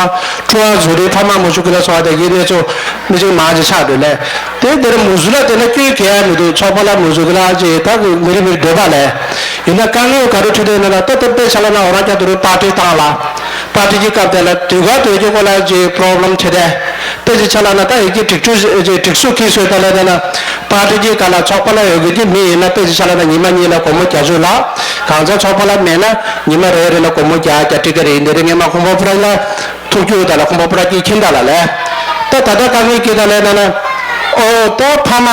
སྤྲོ་བ་འཛུལ་རེ་ཕ་མ་མུ་ཚུགས་གི་ལ་སོ་བ་དེ་གི་གནས་ཚུལ་མི་ཚུགས་མང་ཅིག་ཆགས་འདུག་ལས། དེ་དེར་མུ་ཟུ་ལ་དེ་ལ་སྐྱོན་གལ་མི་འདུག་ཚོགས་པ་ལ་མུ་ཟུ་གི་ལ་ཅེ་ད་གི་མི་རིགས་མི་འདོད་པ་ལས། ཡིན་ན་དཀའ་ངལ་ག་རེ་འཕྲད་དེ་ན་ལ་ད་དེ་དཔེ་ཆ་ལ་ན་འོ་རང་རྒྱ་དུ་རུ་པར་ཏི་བཏང་ལ། པར་ཏི་གི་སྐབས་དེ་ལ་དུས་ག་དུས་ཀྱི་སྐོར་ལ་ཅེ་པོ་རོབ་ལེམ་འཕྲད་དེ། དཔེ་ཅི་ཆ་ལ་ན་ད་ཡི་གི་སྒྲིག་འཛུགས་ཅེ་སྒྲིག་འཛུགས་ཀྱི་སྲོལ་ད་ལ་དེ་ན། པར་ཏི་གི་སྐབས་ལ་ཚོགས་པ་ལ་ཡོད་གི་དེ་མི་ཡིན་ན་དཔེ་ཅི་ཆ་ལ་ན་ཉི་མ་གཉིས་ལ་སྒོར་མོ་བརྒྱད་ཅུ་ལ། གང་ཚ་ཚོགས་པ་ལ་མེད་ན་ཉི་མ་རེ་རེ་ལ་སྒོར་མོ་བརྒྱ་བརྒྱ་ཏི་ཀ་རེ་ཡིན་དེ་རེ་ངས་མ་ཁོང་པ་ཕུ་ར་ལ། ཐུག་རྒྱུ་དང་ལ་ཁོང་པ་པུ་ར་སྐྱིད་ཁྱིམ་དང་ལ་ལས། ད་ད་ལྟ་དཀའ་ངལ་སྐྱེ་ད་ལས་ན་ན། ཨོ་ད་ཕ་མ་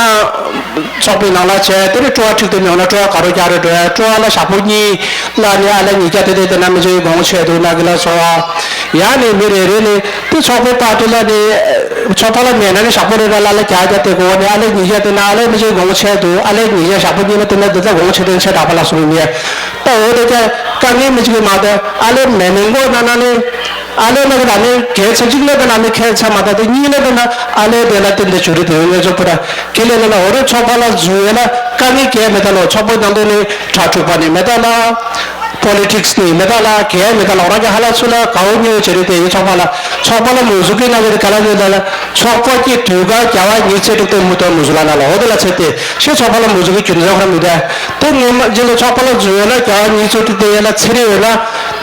ཚོགས་པའི་ནང་ལ་བྱས་དེ་ནི་སྤྲོ་བ་ཁྲིག་ཏུ་མི་ཡོང་ན་སྤྲོ་བ་ག་རོ་རྒྱག་རེ་འགྲོ་ཡ་སྤྲོ་བ་ལ་ཞག་པོ་གཉིས་ལ་ནི་ཨ་ལས་ཉིས་བརྒྱ་དེ་དེ་དེ་ན་མི་ཚོའི་དགོངས་ཆེད་དུ་ན་གི་ལ་སོ་བ། ཡང་ནི་མི་རེ་རེ་ནི་དེ་ཚོགས་པའི་པར་ཏི་ལ་ནི་ཚོགས་པ་ལ་མེད་ན་ནི་ཞག་པོ་རེ་ར་ལ་ལ་བརྒྱ་བརྒྱ་དེ་གོ་ནི་ཨ་ལས་ཉིས་བརྒྱ་དེ་ན་ཨ་ལས་མི་ཚོའི་དགོངས་ཆེད་དུ་ཨ་ལས་ཉིས་བརྒྱ་ཞག་པོ་གཉིས་ལ་དེ་ན་དེ་ཚ་དགོངས་ཆེད་དུ་ཆེ་དྲག་པ་ལ་སོང་ནི་ད་འོ་དེ་ཀྱ་དཀའ་ངལ་མི་ཚིག་མ་དེ་ཨ་ལས་མེད་མི་མགོ་ན་ན་ནི། ཨ་ལས་ན་གི་ད་ནི་གལ་ཆེ་གཅིག་ལས་ད་ན་ནི་ཁྱད་ཆ་མ་ད་དེ་གཉིས་ལས་ད་ན་ཨ་ལས་དེ་ལ་བརྟེན་ཏེ་བྱུང་རེད་དེ་ངེད་ཚོ་པུ་ར་ཁེ་ལས་ལ་ན་འོ་རེ་ཚོགས་པ་ལ་འཛུལ་ཡོད་ན་དཀའ་ངལ་གལ་མེད་ད་ལོ་ཚོགས་པའི་ནང་དུ་ནི་གྲ་སྒྲིག་པ་ནི་མེད་ད་ལ། པོ་ལི་ཊིག་སི་ནི་མེད་ད་ལ་གལ་མེད་ད་ལ་འོ་རང་གི་ཧ་ལ་ཚུ་ལ་གའོ་ཉོ་བྱེད་རེད་དེ་ཡི་ཚོགས་པ་ལ་ཚོགས་པ་ལ་མུ་ཟུ་ཀི་ན་གི་དེ་ག་ལ་ཉོ་ད་ལ་ཚོགས་པ་གི་དུས་ག་རྒྱ་བ་ཉི་ཚེ་དྲུག་དེ་མུ་ཏོ་མུ་ཟུ་ལ་ན་ལ་འོ་དེ་ལ་ཚེ་དེ་ཤི་ཚོགས་པ་ལ་མུ་ཟུ་ཀི་རྒྱུ་ནི་ཚོགས་པ་ལ་མི་དེ་དེ་ངེད་མ་རྗེས་ལ་ཚོགས་པ་ལ་འཛུལ་ཡོད་ན་རྒྱ་བ་ཉི་ཚེ་དྲུག་དེ་ཡོད་ན་ཚེ་རེ་ཡོད་ན།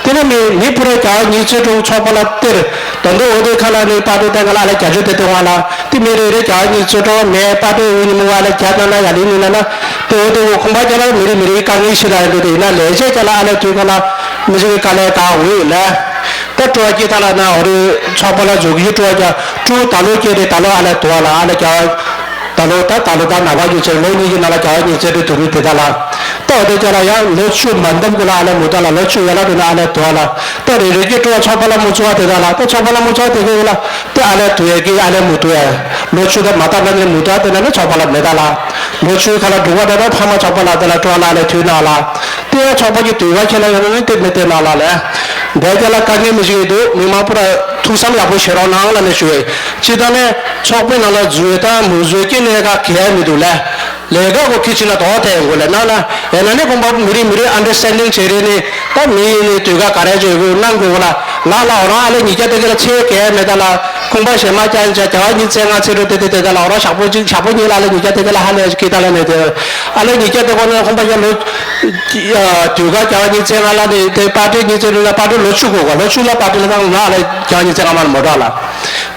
དེ་ནས་མི་མི་བུ་ར་རྒྱ་ཉིས་ཚེ་དྲུག་ཚོགས་པ་ལ་སྟེར། ད་དུང་འོ་དེ་ཁ་ལ་ནི་པ་ཏྲེ་ཏན་ག་ལ་ཨ་ལ་རྒྱ་ཆུ་དེ་དེ་བ་ལ་དེ་མི་རེ་རེ་རྒྱ་ཉིས་ཚེ་དྲུག་མེད་པ་ཏྲེ་འུ་ཉི་མོ་བ་ལ་རྒྱ་ན་ན་ཡ་ལི་ནི་ན་ན་དེ་འོ་དེ་འོ་ཁོང་པ་རྒྱ་ལ་མི་རེ་མི་རེ་དཀའ་ངལ་ཤི་ལ་ཡ་འདུག་དེ་ཡིན་ན་ལས་བྱེད་རྒྱ་ལ་ཨ་ལ་དུས་ག་ལ་མི་ཞིག་གི་དཀའ་ལས་དང་འོས་ལ་ད་སྤྲོ་བ་སྐྱེ་ཐ་ལ་ན་འོ་རེ་ཚོགས་པ་ལ་འཛུལ་གི་སྤྲོ་བ་རྒྱ་སྤྲོ་ད་ལོ་སྐྱེ་རེ་ད་ལོ་ཨ་ལ་དུ་བ་ལ་ཨ་ལ་རྒྱ། ད་ལོ་ད་ད་ལོ་ད་ནག་པ་རྒྱུ་ཆེ་ལོ་གཉིས་ཀྱི་ནང་ལ་རྒྱ་བ་ཉིས་ཚེ་དྲུག་དུ་རུ་དེ་ད་ལ། ད་འོ་དེ་ཅག་ལ་ཡང་ལོ་བཅུ་མ་འདམ་གི་ལ་ཨ་ལས་མུ་ད་ལ་ལོ་བཅུ་ཡ་ལ་དུ་ན་ཨ་ལས་དུ་བ་ལ། ད་རེ་རེ་ཀྱི་སྤྲོ་བ་ཚོགས་པ་ལ་མུ་ཚུ་བ་དེ་ད་ལ་ད་ཚོགས་པ་ལ་མུ་ཚུ་བ་དེ་གི་ལ་དེ་ཨ་ལས་དུ་ཡ་གི་ཨ་ལས་མུ་དུ་ཡ། ལོ་བཅུ་ད་མ་ད་ལ་ནི་མུ་ད་དེ་ན་ནི་ཚོགས་པ་ལ་མེ་ད་ལ། ལོ་བཅུ་ཁ་ལ་འབྲུག་པ་ད་ད་ཕ་མ་ཚོགས་པ་ལ་དེ་ལ་སྤྲོ་བ་ལ་ཨ་ལས་དུ་ན་ལ། དེ་ཡང་ཚོགས་པ་གི་དུ་བ་ཁྱེད་ལ་ཡོད་ན་ནི་དེ་མི་དེ་ན་ལ་ལས། འདས་ཀྱ་ལ་དཀའ་ངལ་མི་ཞིག་ཡོད་དུ་མི་མང་པོ་ར་ཐུགས་བསམ་ཡག་པོ་བཞེས་རོགས་གནང་ལ་ནི་ཞུ་བས། ཅི་ད་ནས་ཚོགས་པའི་ནང་ལ་འཛུལ་དང་མུ་འཛུལ་གྱི་གནད་འགག་གལ་མི་འདུག་ལས། ལས་ཀ་གོ་ཁི་ཆི་ན་དོ་ཐེ་གོ་ལས་ན་ན་ཡ་ན་ནི་ཁོང་པ་མི་རིགས་མི་རིགས་ཨན་ཌར་སི་ཊན་ཌིང་བྱེད་རེ་ནི་ད་མི་ཡིན་ནི་དུས་ཀ་ག་རེ་བྱེད་དགོས་གནང་དགོས་གོ་ལ་ལ་ལ་འོ་རང་ཨ་ལེ་ཉིས་བརྒྱ་དེ་ག་ལ་ཚེ་གས་མེད་ད་ལ་ཁོང་པ་ཞེ་མ་ཅན་ཅ་རྒྱ་བ་ཉིས་ཚེ་ང་ཚེ་རུ་དེ་དེ་དེ་ད་ལ་འོ་རང་ཞག་པོ་གཅིག་ཞག་པོ་གཉིས་ལ་ཨ་ལེ་ཉིས་བརྒྱ་དེ་ག་ལ་ཧ་ལེ་ཀི་ད་ལ་ནི་དེ་ཨ་ལེ་ཉིས་བརྒྱ་དེ་གོ་ནི་ཁོང་པ་ཡ་ལོ་དུས་ཀ་རྒྱ་བ་ཉིས་ཚེ་ང་ལ་ནི་དེ་པ་ཏི་ཉིས་ཚེ་རུ་ལ་པ་ཏི་ལོ་ཆུ་གོ་ག་ལོ་ཆུ་ལ་པ་ཏི་ལ་ད་ང་ཨ་ལེ་རྒྱ་བ་ཉིས་ཚེ་ང་མ་ལ་མོ་ད་ལ།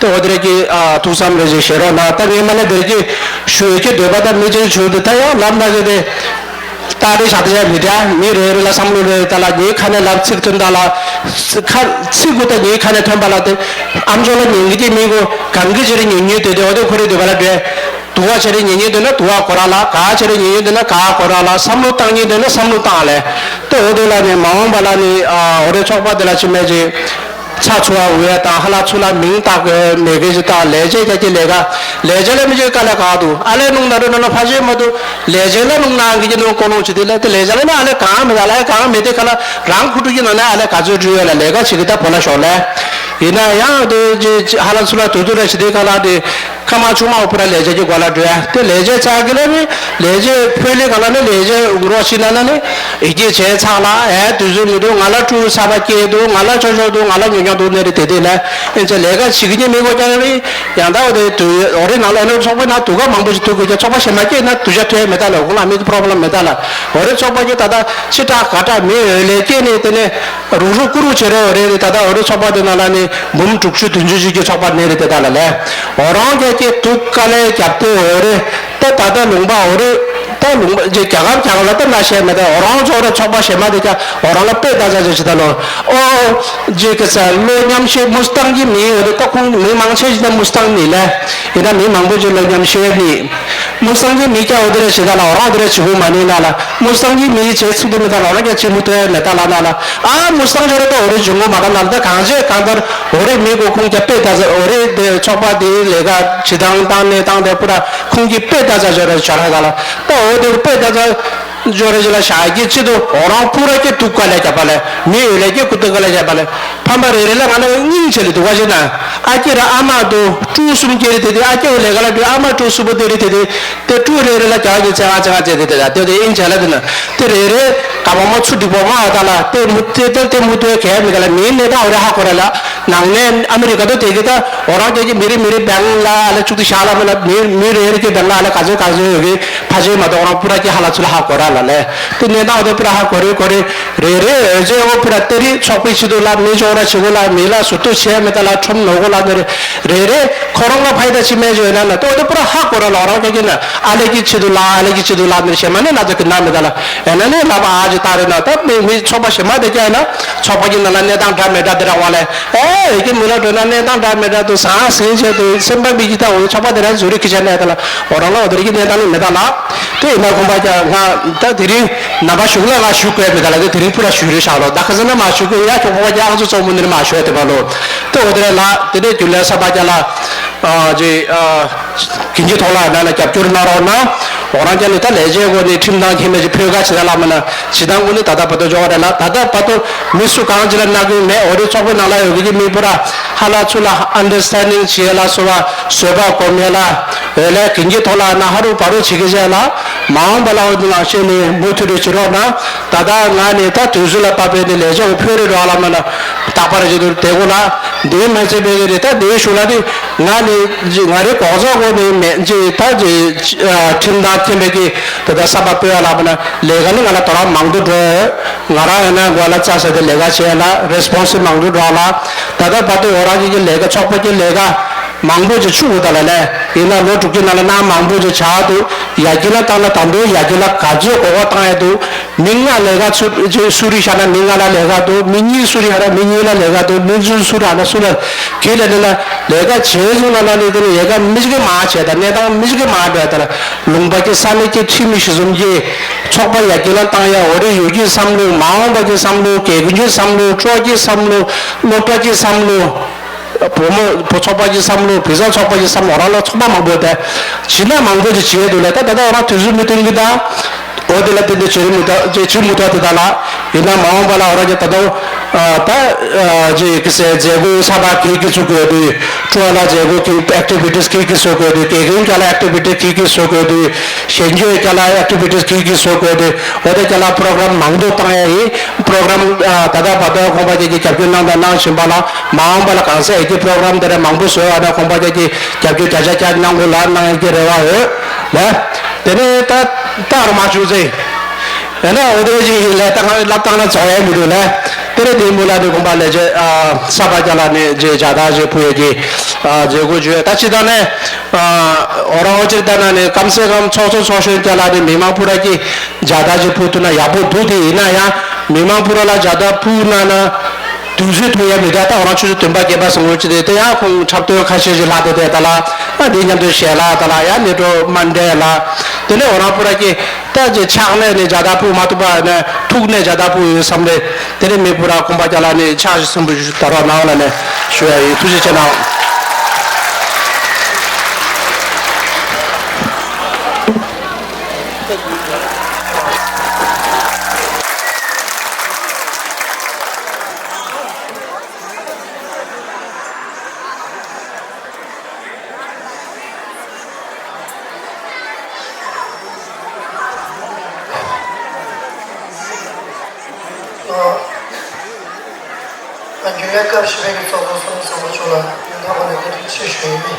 ཏེ་འོ་དེ་རེ་ཀྱི་ཨ་ཐུགས་བསམ་རེ་ཞིག་བཞེས་རོགས་གནང་། ད་ངས་མ་ནེ་དེ་རེ་ཀྱི་ཞུ་ཡོད་ཀྱི་འདོད་པ་ད་མི་ཅིག་བྱུང་དུ་ད་ཡང་ལབ་ན་གི་དེ་ ཏག་ཏག་བཞག་ཏེ་བྱས་མི་འདྲ། མི་རེ་རེ་ལ་བསམ་བློ་རེ་ད་ལ་ངའི་ཁ་ནས་ལབ་ཚིག་ཐོན་ད་ལ། ཁ་ཚིག་གུ་ད་ངའི་ཁ་ནས་ཐོན་པ་ལ་དེ་ཨམ་ཅོག་ལ་ཉན་གི་དེ་མི་གོ་གང་གི་ཅི་རེ་ཉན་ཉན་དེ་དེ་འོ་དེ་ཁོ་རེ་དེ་བ་ལ་འདྲེ། དུ་བ་ཆེ་རེ་ཉན་ཉན་དེ་ན་དུ་བ་གོ་ར་ལ། ག་ཆེ་རེ་ཉན་ཉན་དེ་ན་ག་གོ་ར་ལ། བསམ་བློ་བཏང་ཉན་དེ་ན་བསམ་བློ་བཏང་ལེ། དེ་འོ་དེ་ལ་ནི་མ་འོངས་པ་ལ་ནི་ཨ་འོ་རེ་ཚོགས་པ་དེ་ལ་ཅི་མེད་ཅི། ཚ་ཚུ་བ་འུ་ཡ་དང་ཧ་ལ་ཚུ་ལ་མིང་བཏགས་མེད་གི་ཅི་དང་ལས་བྱེད་རྒྱ་ཀྱི་ལས་ཀ་ལས་བྱེད་ལ་མི་ཅི་དཀའ་ལས་ཁག་འདུག་ཨ་ལས་སྣུང་ན་རུ་ན་ན་ཕ་ཆེ་མ་འདུག་ལས་བྱེད་ལ་སྣུང་ན་གི་ཅི་ནོ་ཀོ་ནོ་ཅི་དེ་ལས་དེ་ལས་བྱེད་ལ་ན་ཨ་ལས་གང་མེད་ད་ལས་གང་མེད་དེ་ཁ་ལ་རང་ཁུ་ཏུ་ཅི་ན་ན་ཨ་ལས་ག་ཚོད་འགྲུལ་ཡོད་ལ་ལས་ཀ་ཅི་གི་ད་བོ་ལ་ཤོག་ལས། ཡིན་ན་ཡང་དེ་ཅི་ཧ་ལ་ཚུ་ལ་དུ་དུ་ར་ཅི་དེ་ཁ་ལ་དེ། ཁ་མ་ཆུང་མ་འོ་པུ་ར་ལས་བྱེད་ཀྱི་སྒོ་ལ་འགྲོ་ཡ་དེ་ལས་བྱེད་ཚ་གི་ལ་ནི་ལས་བྱེད་ཕོད་ལས་ག་ལ་ནི་ལས་བྱེད་རོ་ཤི་ན་ན་ནི་ཨི་ཀྱེ་བྱས་ཚག་ལ་ཨེ་དུས་ཚོད་མི་འདུག་ང་ལ་ཀྲུ་ས་པ་སྐྱེས་འདུག་ང་ལ་ཆོ་ཆོ་འདུག་ང་ལ་ཉོ་ཉོ་འདུག་ནི་རེད་དེ་དེ་ལ་ཨེ་ཚེ་ལས་ཀ་བྱེད་ཀྱི་ནི་མི་གོ་ཀྱང་རེད། ཡང་དག་དེ་དུས་འོ་རེ་ནང་ལ་ཨེ་ནི་ཚོགས་པའི་ནང་དུ་ག་མང་པོ་ཞིག་ཐུག་གི་ཀྱང་ཚོགས་པ་གཞན་མ་སྐྱེས་ན་དུ་ཆ་ཐོས་མེད་ད་ལ་ཁོང་ལ་མི་པོ་རོ་བྷི་ལེམ་མེད་ད་ལ་འོ་རེ་ཚོགས་པ་ཀྱི་ད་ལྟ་ཕྱི་དྲག་ག་དྲག་མི་འོས་ལས་སྐྱེས་ནི་དེ་ནས། རུག་རུག་ཀུ་རུ་བྱེད་རོགས་རེད་རེད། ད་ལྟ་འོ་རེ་ཚོགས་པ་དེ་ནང་ལ་ནི་འབུམ་དྲུག་ཅུ་བདུན་ཅུ་ཅིག་གི་ཚོགས་པ་ནས་རེད་དེ་ད་ལ་ལས། འོ་རང་རྒྱལ་གྱི་དུག་དཀའ་ལས་རྒྱབ་སྟེ་འོ་རེ། ད་ད་ལྟ་ལུང་པ་འོ་རེ། ད་ལུང་པ་ཅིག་རྒྱ་གར་རྒྱ་གར་ལ་ད་ན་བཤད་མེད་ད། འོ་རང་ཚོ་རེ་ཚོགས་པ་གཞན་མ་དེ་ཀྱང་འོ་རང་ལ་དཔེ་ལྟ་ཚ་ཚ་ཞིག་ད་ལོ། ཨོ། ཅིག་གི་ས་བློ་ཉམས་ཤེས་མུ་སྟངས་ཀྱི་མི་འོ་དེ་ད་ཁོང་མི་མང་ཆེ་ཞིག་ད་མུ་སྟངས་མི་ལས། ཡིན་ན་མི་མང་པོ་ཅིག་བློ་ཉམས་ཤེས་མི། མུ་སང་གི་མི་སྐྱ་འོ་དེ་རེ་ཞེ་ད་ལ་འོ་རང་དེ་རེ་བྱེད་དགོས་མ་ནི་ན་ལ། མུ་སང་གི་མི་བྱེད་ཚུལ་དེ་མི་ད་ལ་འོ་རང་སྐྱ་ཆེ་མུ་ཏོ་ཡ་མེ་ད་ལ་ན་ལ། ཨ་མུ་སང་ཆོ་རེ་ད་འོ་རེ་བྱུང་གོ་མ་ད་ན་ལ། ད་གང་བྱེད་གང་ལྟར་འོ་རེ་མི་གོ་ཁུངས་སྐྱ་དཔེ་ད་ཟེར་འོ་རེ་དེ་ཚོགས་པ་དེ་ལས་ཀ་བྱེད་སྟངས་བཏང་གནས་སྟངས་དེ་པུ་ར་ཁུངས་ཀྱི་དཔེ་ད་ཟ་ཆོ་རེ་ཆོ་ར་ད་ལ། ད་འོ་དེ་དཔེ་ད་ཟ་ཆོ་རེ་ཅི་ལ་ཤ་གི་ཆེད་དུ་འོ་རང་པུ་ར་སྐྱ་དུག་ག་ལ་རྒྱབ་པ་ལ་མི་ཡོད་ལ་སྐྱ་ཀུ་ཏུ་ག་ལ་རྒྱབ་པ་ལ། ཕམ་པ་རེ་རེ་ལ་ང་ལ་སྙིང་རྗེ་ལ་འདུག་ག་ཞེ་ན། ཨ་སྐྱེ་ར་ཨ་མ་དུ་ཀྲུ་གསུམ་སྐྱེ་རེ་དེ་དེ་ཨ་སྐྱེ་བ་ལས་ཀ་ལ་འདུག་ཨ་མ་ཀྲུ་གསུམ་པོ་དེ་རེ་དེ་དེ་དེ་ཀྲུ་རེ་རེ་ལ་རྒྱ་གི་ཚེ་ང་ཚེ་ང་ཚེ་དེ་དེ་དེ་དེ་ཨིན་ཆ་ལ་དེ་ན་དེ་རེ་རེ་ག་བ་མ་ཚུ་འདུག་པ་མ་ཨ་ད་ལ་དེ་མུ་དེ་དེ་དེ་མུ་དེ་གས་མི་ག་ལ་མིའི་གནས་སྟངས་འོ་རེ་ཧ་གོ་ར་ལ་ནང་ནས་ཨ་མི་རི་ཀ་དུ་དེ་གི་ད་འོ་རང་རྒྱ་གི་མི་རེ་མི་རེ་བེང་ལ་ཨ་ལ་བཅུག་དེ་ཤ་ལ་མི་ལ་མི་མི་རེ་རེ་གི་བེང་ལ་ཨ་ལ་ག་ཚོད་ག་ཚོད་ཡོད་གི་ཕ་ཆེ་མ་གཏོགས་རང་པུ་ར་གི་ཧ་ལ་ཚུ་ལ་ཧ་གོ་ར་ལ་ལས་དེ་གནས་སྟངས་འོ་དེ་པུ་ར་ཧ་གོ་རེ་གོ་རེ། རེ་རེ་འོས་ཚོད་འོ་པུ་ར་ཏེ་རི་ཚོགས་པའི་ཆེད་དུ་ལ་མི་ཆོག་ར་ཆེ་གོ་ལ་མི་ལ་ཟུར་དུ་བྱས་མེད་ད་ལ་ཁྲོམ་ནོ་གོ་ལ་ནི་རེ་རེ་ཁོ་རང་ལ་ཕ་ཡི་ད་ཆི་མེད་ཅོ་ཡོད་ན་ན་ཏོ་ཏེ་པུ་ར་ཧ་གོ་ར་ལ་རང་ཀྱ་ཀྱ་ན་ཨ་ལེ་ཀྱི་ཆེད་དུ་ལ་ཨ་ལེ་ཀྱི་ཆེད་དུ་ལ་ནི་ཞེ་མ་ནི་ན་ཚ་ཀི་ན་མེད་ད་ལ་ཨེ་ན་ནི་ལ་བ་ཨ་ཅི་ད་རེ་ན་ད་མི་མི་ཚོགས་པ་ཞེ་མ་དེ་ཀྱ་ན་ཚོགས་པ་ཀྱི་ནང་ལ་གནས་སྟངས་འདྲ་མེད་འདྲ་དེ་ར་བ་ལེ་ཨེ་ཨེ་ཀྱི་མི་ལ་འགྲོ་ན་གནས་སྟངས་འདྲ་མེད་འདྲ་དུ་ཟང་ཟིང་ཆེད་དུ་སེམས་པ་མི་ཀྱི་ད་འོ་ཚོགས་པ་དེ་ར་ཟུ་རི་ཀི་ཆ་ནས་ད་ལ་འོ་རང་ལ་འོ་དེ་རི་ཀྱི་གནས་སྟངས་ནི་མེད་ད་ལ། དེ་ཡིན་ན་ཁོང་པ་ཀྱང་ང་ད་དེ་རིང་ནམ་པ་གཞུག་ལ་ང་ཞུ་དགོས་མེད་ད་ལ་དེ་དེ་རིང་པུ་ར་ཞུ་རེ་ཤག་ལོ་ད་ཁ་སང་ན་མ་ཞུ་དགོས་ཡ་ཁྱོད་ཁོང་པ་ཀྱང་ཨང་ཚོ་གཙོ་མོ་ནི་མ་ཞུ་ཡ་དེ་པ་ལོ། དེ་འོ་དེ་རེད་ལ་དེ་འདྲའི་རྒྱུན་ལས་གསར་པ་ཀྱང་ལ་ཨ་ཅེ་ཨ་གིན་གྱི་ཐོག་ལ་ན་ན་རྒྱབ་སྐྱོར་གནང་རོགས་གནང་། འོ་རང་ཀྱང་ནི་ད་ལས་བྱེད་སྒོ་ནས་ཁྲིམས་དང་མཁས་མེད་ཀྱི་ཕོད་ཁ་ཆེ་ད་ལ་མ་ན་ཇི་ལྟར་དངོས་གནས་ད་ལྟ་བར་དུ་འཇོག་པ་རེད་ལ་ད་ལྟ་བར་དུ་མི་སུ་གང་ཅི་ལ་གནང་གི་མེད། འོ་རེ་ཚོགས་པའི་ནང་ལ་ཡོད་ཀྱི་མི་པུ་ར་ཧ་ལ་ཚུ་ལ་ཨན་ཌར་སི་ཊེན་ཌིང་བྱེད་ལ་སོ་བ་བཟོད་པ་སྒོམ་ཡས་ལ་འོས་ལས་གིན་གྱི་ཐོག་ལ་ན་ཧ་རུ་བ་རུ་བྱེད་ཀྱི་བྱས་ལ་མ་འོངས་པ་ལ་འོ་དེ་ནང་བཤད་ནས་མུ་མཐུད་དུ་བྱེད་རོགས་གནང་། ད་ལྟ་ང་ནི་ད་དུས་ཚོད་ལ་བབས་པའི་ནི་ལས་བྱ་འོ་ཕོད་རེ་རོགས་ལ་མ་ན་རྟག་པར་བྱེད་དུ་དེ་གོ་ལ་འདིའི་མ་ཚད་པའི་རེ་ད་འདིའི་ཤུགས་ལ་ནི་ང་ནི་ང་རེ་གོག་ཚོགས་གོ་ནི་མེད་ཅེས་ད་ཁྲིམས་དང་མཐུན་པའི་གི་དེ་ད་བསམ་པ་སྤོས་ལ་མ་ན་ལས་ཀ་ནི་ང་ལ་དོ་རང་མང་དུ་འགྲོ་ཡོད། ང་རང་ཡང་ན་འགོ་ལ་རྩ་ས་དེ་ལས་ཀ་བྱས་ལ་རེ་སི་པོན་སི་མང་དུ་འགྲོ་ལ། ད་ལྟ་བར་དུ་འོ་རང་གི་ལས་ཀ་ཚོགས་པ་གི་ལས་ཀ་མང་པོ་ཅིག་ཆུ་འུ་ད་ལ་ལས་ཡིན་ན་ལོ་དྲུག་ཅུ་ནང་ལ་ན་མང་པོ་ཅིག་ཆགས་འདུག་ཡ་གི་ལ་བཏང་ན་དང་པོ་ཡ་གི་ལ་ག་ཚོད་གོ་བ་བཏང་ཡ་འདུག་མི་ལྔ་ལས་ཀ་ཚུ་སུ་རི་ཤ་ན་མི་ལྔ་ལ་ལས་ཀ་འདུག་མི་གཉིས་སུ་རི་ཤ་ན་མི་གཉིས་ལ་ལས་ཀ་འདུག་མི་གསུམ་སུ་ར་ན་སུ་ལ་གི་ལ་ནི་ན་ལས་ཀ་བྱེད་སོང་ན་ན་ནི་དེ་ནི་ལས་ཀ་མི་ཞིག་གི་མ་བྱས་ད་གནས་སྟངས་མི་ཞིག་གི་མ་འགྲོ་ད་ལ་ལུང་པ་གི་ས་གནས་ཀྱི་ཁྲིམས་མི་གཞི་འཛོམས་ཀྱི་ཚོགས་པ་ཡ་གི་ལ་བཏང་ཡ་འོ་རེ་ཡོད་ཀྱི་བསམ་བློ་མ་འོངས་པ་གི་བསམ་བློ་དགེ་རྒན་གྱི་བསམ་བློ་སྤྲོ་གི་བསམ་བློ་སློབ་གྲྭ་གི་བསམ་བློ། བུ་མོ་བུ་ཚོགས་པ་གི་བསམ་བློ་བུ་བཟང་ཚོགས་པ་གི་བསམ་བློ་རང་ལ་ཚོགས་པ་མང་པོ་དེ་ཇི་ན་མང་པོ་ཅིག་བྱེད་འདུག་ལས་ད་ད་ལྟ་རང་དུས་ཚོད་མི་མཐུན་གི་ད་འོ་དེ་ལ་བརྟེན་ཏེ་བྱེད་མི་ད་ཅེས་བྱེད་མི་ཐུབ་དེ་ད་ལ་ཡིན་ན་མ་འོངས་པ་ལ་རང་གི་ད་ལྟ་ད་ཅེས་ཀི་སེ་མཛད་སྒོ་ས་བ་གི་གི་ཚུགས་དགོས་དུས་ཀྲུ་ཨ་ལ་མཛད་སྒོ་གི་ཨེག་ཊི་བི་ཊི་སི་གི་གི་བཟོ་དགོས་དུས་དགེ་རྒན་ག་ལ་ཨེག་ཊི་བི་ཊི་སི་གི་གི་བཟོ་དགོས་དུས་གཞན་གྱི་ག་ལ་ཨེག་ཊི་བི་ཊི་སི་གི་གི་བཟོ་དགོས་དུས་འོ་དེ་ག་ལ་པོ་རོ་གྷ་རམ་མང་དུ་བཏང་ཡ་ཡིན། པོ་རོ་གྷ་རམ་ད་ལྟ་བར་དུ་ཁོང་པ་ཅིག་གི་རྒྱབ་སྐྱོར་གནང་དང་གནང་བཞིན་པ་ལ། མ་འོངས་པ་ལ་གང་ཟག་ཡི་གེ་པོ་རོ་གྷ་རམ་དེ་ར་མང་པོ་བཟོས་པ་ན་ཁོང་པ་ཅག་གིས་རྒྱབ་སྐྱོར་བརྒྱ་ཆ་བརྒྱ་གནང་དགོས་ལ་གནང་ཡི་གེ་རེ་བ་ཡོད་ལ། དེ་ནས་ད་ལྟ་རུ་མ་བྱུང་ཚེ། ཡང་ན་འོ་དེ་ཅིག་ལས་ད་ང་ལབ་སྟངས་ལ་རྫོགས་ཡ་མི་འདུག་ལས། དེ་རེད། དེ་མུ་ལ་ནི་དགོངས་པ་ལས་བྱེད་ཨ་ས་པ་ཅ་ལག་ནས་རྗེ་ཇ་ད་རྗེ་ཕུ་ཡོད་ཀྱི་ཨ་མཛད་སྒོ་བརྗོད་ད་ཅི་ད་ནས་ཨ་འོ་རང་འོ་ཅིག་ད་ན་ནས་ཀམ་སེ་ཀམ་ཚོགས་གཙོ་ཚོགས་གཞོན་ཅ་ལག་ནས་མི་མང་ཕུ་ར་ཀྱི་ཇ་ད་རྗེ་ཕུ་ཐུབ་ན་ཡག་པོ་འདུག་དེ་ཡིན་ན་ཡང་མི་མང་ཕུ་ར་ལ་ཇ་ད་ཕུ་ན་ན། དུས་ཚོད་ཐུང་ཡ་མི་འདྲ། ད་འོ་རང་ཆུ་ཚོད་བདུན་པ་བརྒྱད་པ་སོང་འོ་ཅི་དེ་དེ་ཡང་ཁོང་འཁྲབ་སྟོན་ཁ་ཤས་ཤིག་ལྷག་དེ་དེ་ད་ལ་ཨ་དེ་མཉམ་དུ་ཞལ་ལག་ད་ལ་ཡང་ནེ་ཏྲོ་མ་འདྲེ་ལ་དེ་ནས་འོ་རང་པུ་ར་ཀི་ད་ཅི་ཕྱག་ལས་ནས་ཇ་ད་ཕུ་མ་ཐུབ་པ་ནས་ཐུག་ནས་ཇ་ད་ཕུ་ཡོད་བསམ་རེད། དེ་ནས་མི་པུ་ར་ཁོང་པ་ཅ་ལག་ནས་ཕྱག་ཞིག་སུན་པོ་ཞིག་ད་རོགས་གནང་ལ་ནས་ཞུ་ཡ་ཡིན། ཐུགས་རྗེ་ཆེ་གནང་། རྒྱུན་ལས་སྐབས་བཞི་པའི་ཚོགས་གཙོ་བསོད་ནམས་བཟང་པོ་མཆོག་ལ་ཡོན་བདག་ངོས་ནས་བཀའ་དྲིན་ཆེ་ཞུ་ཡི།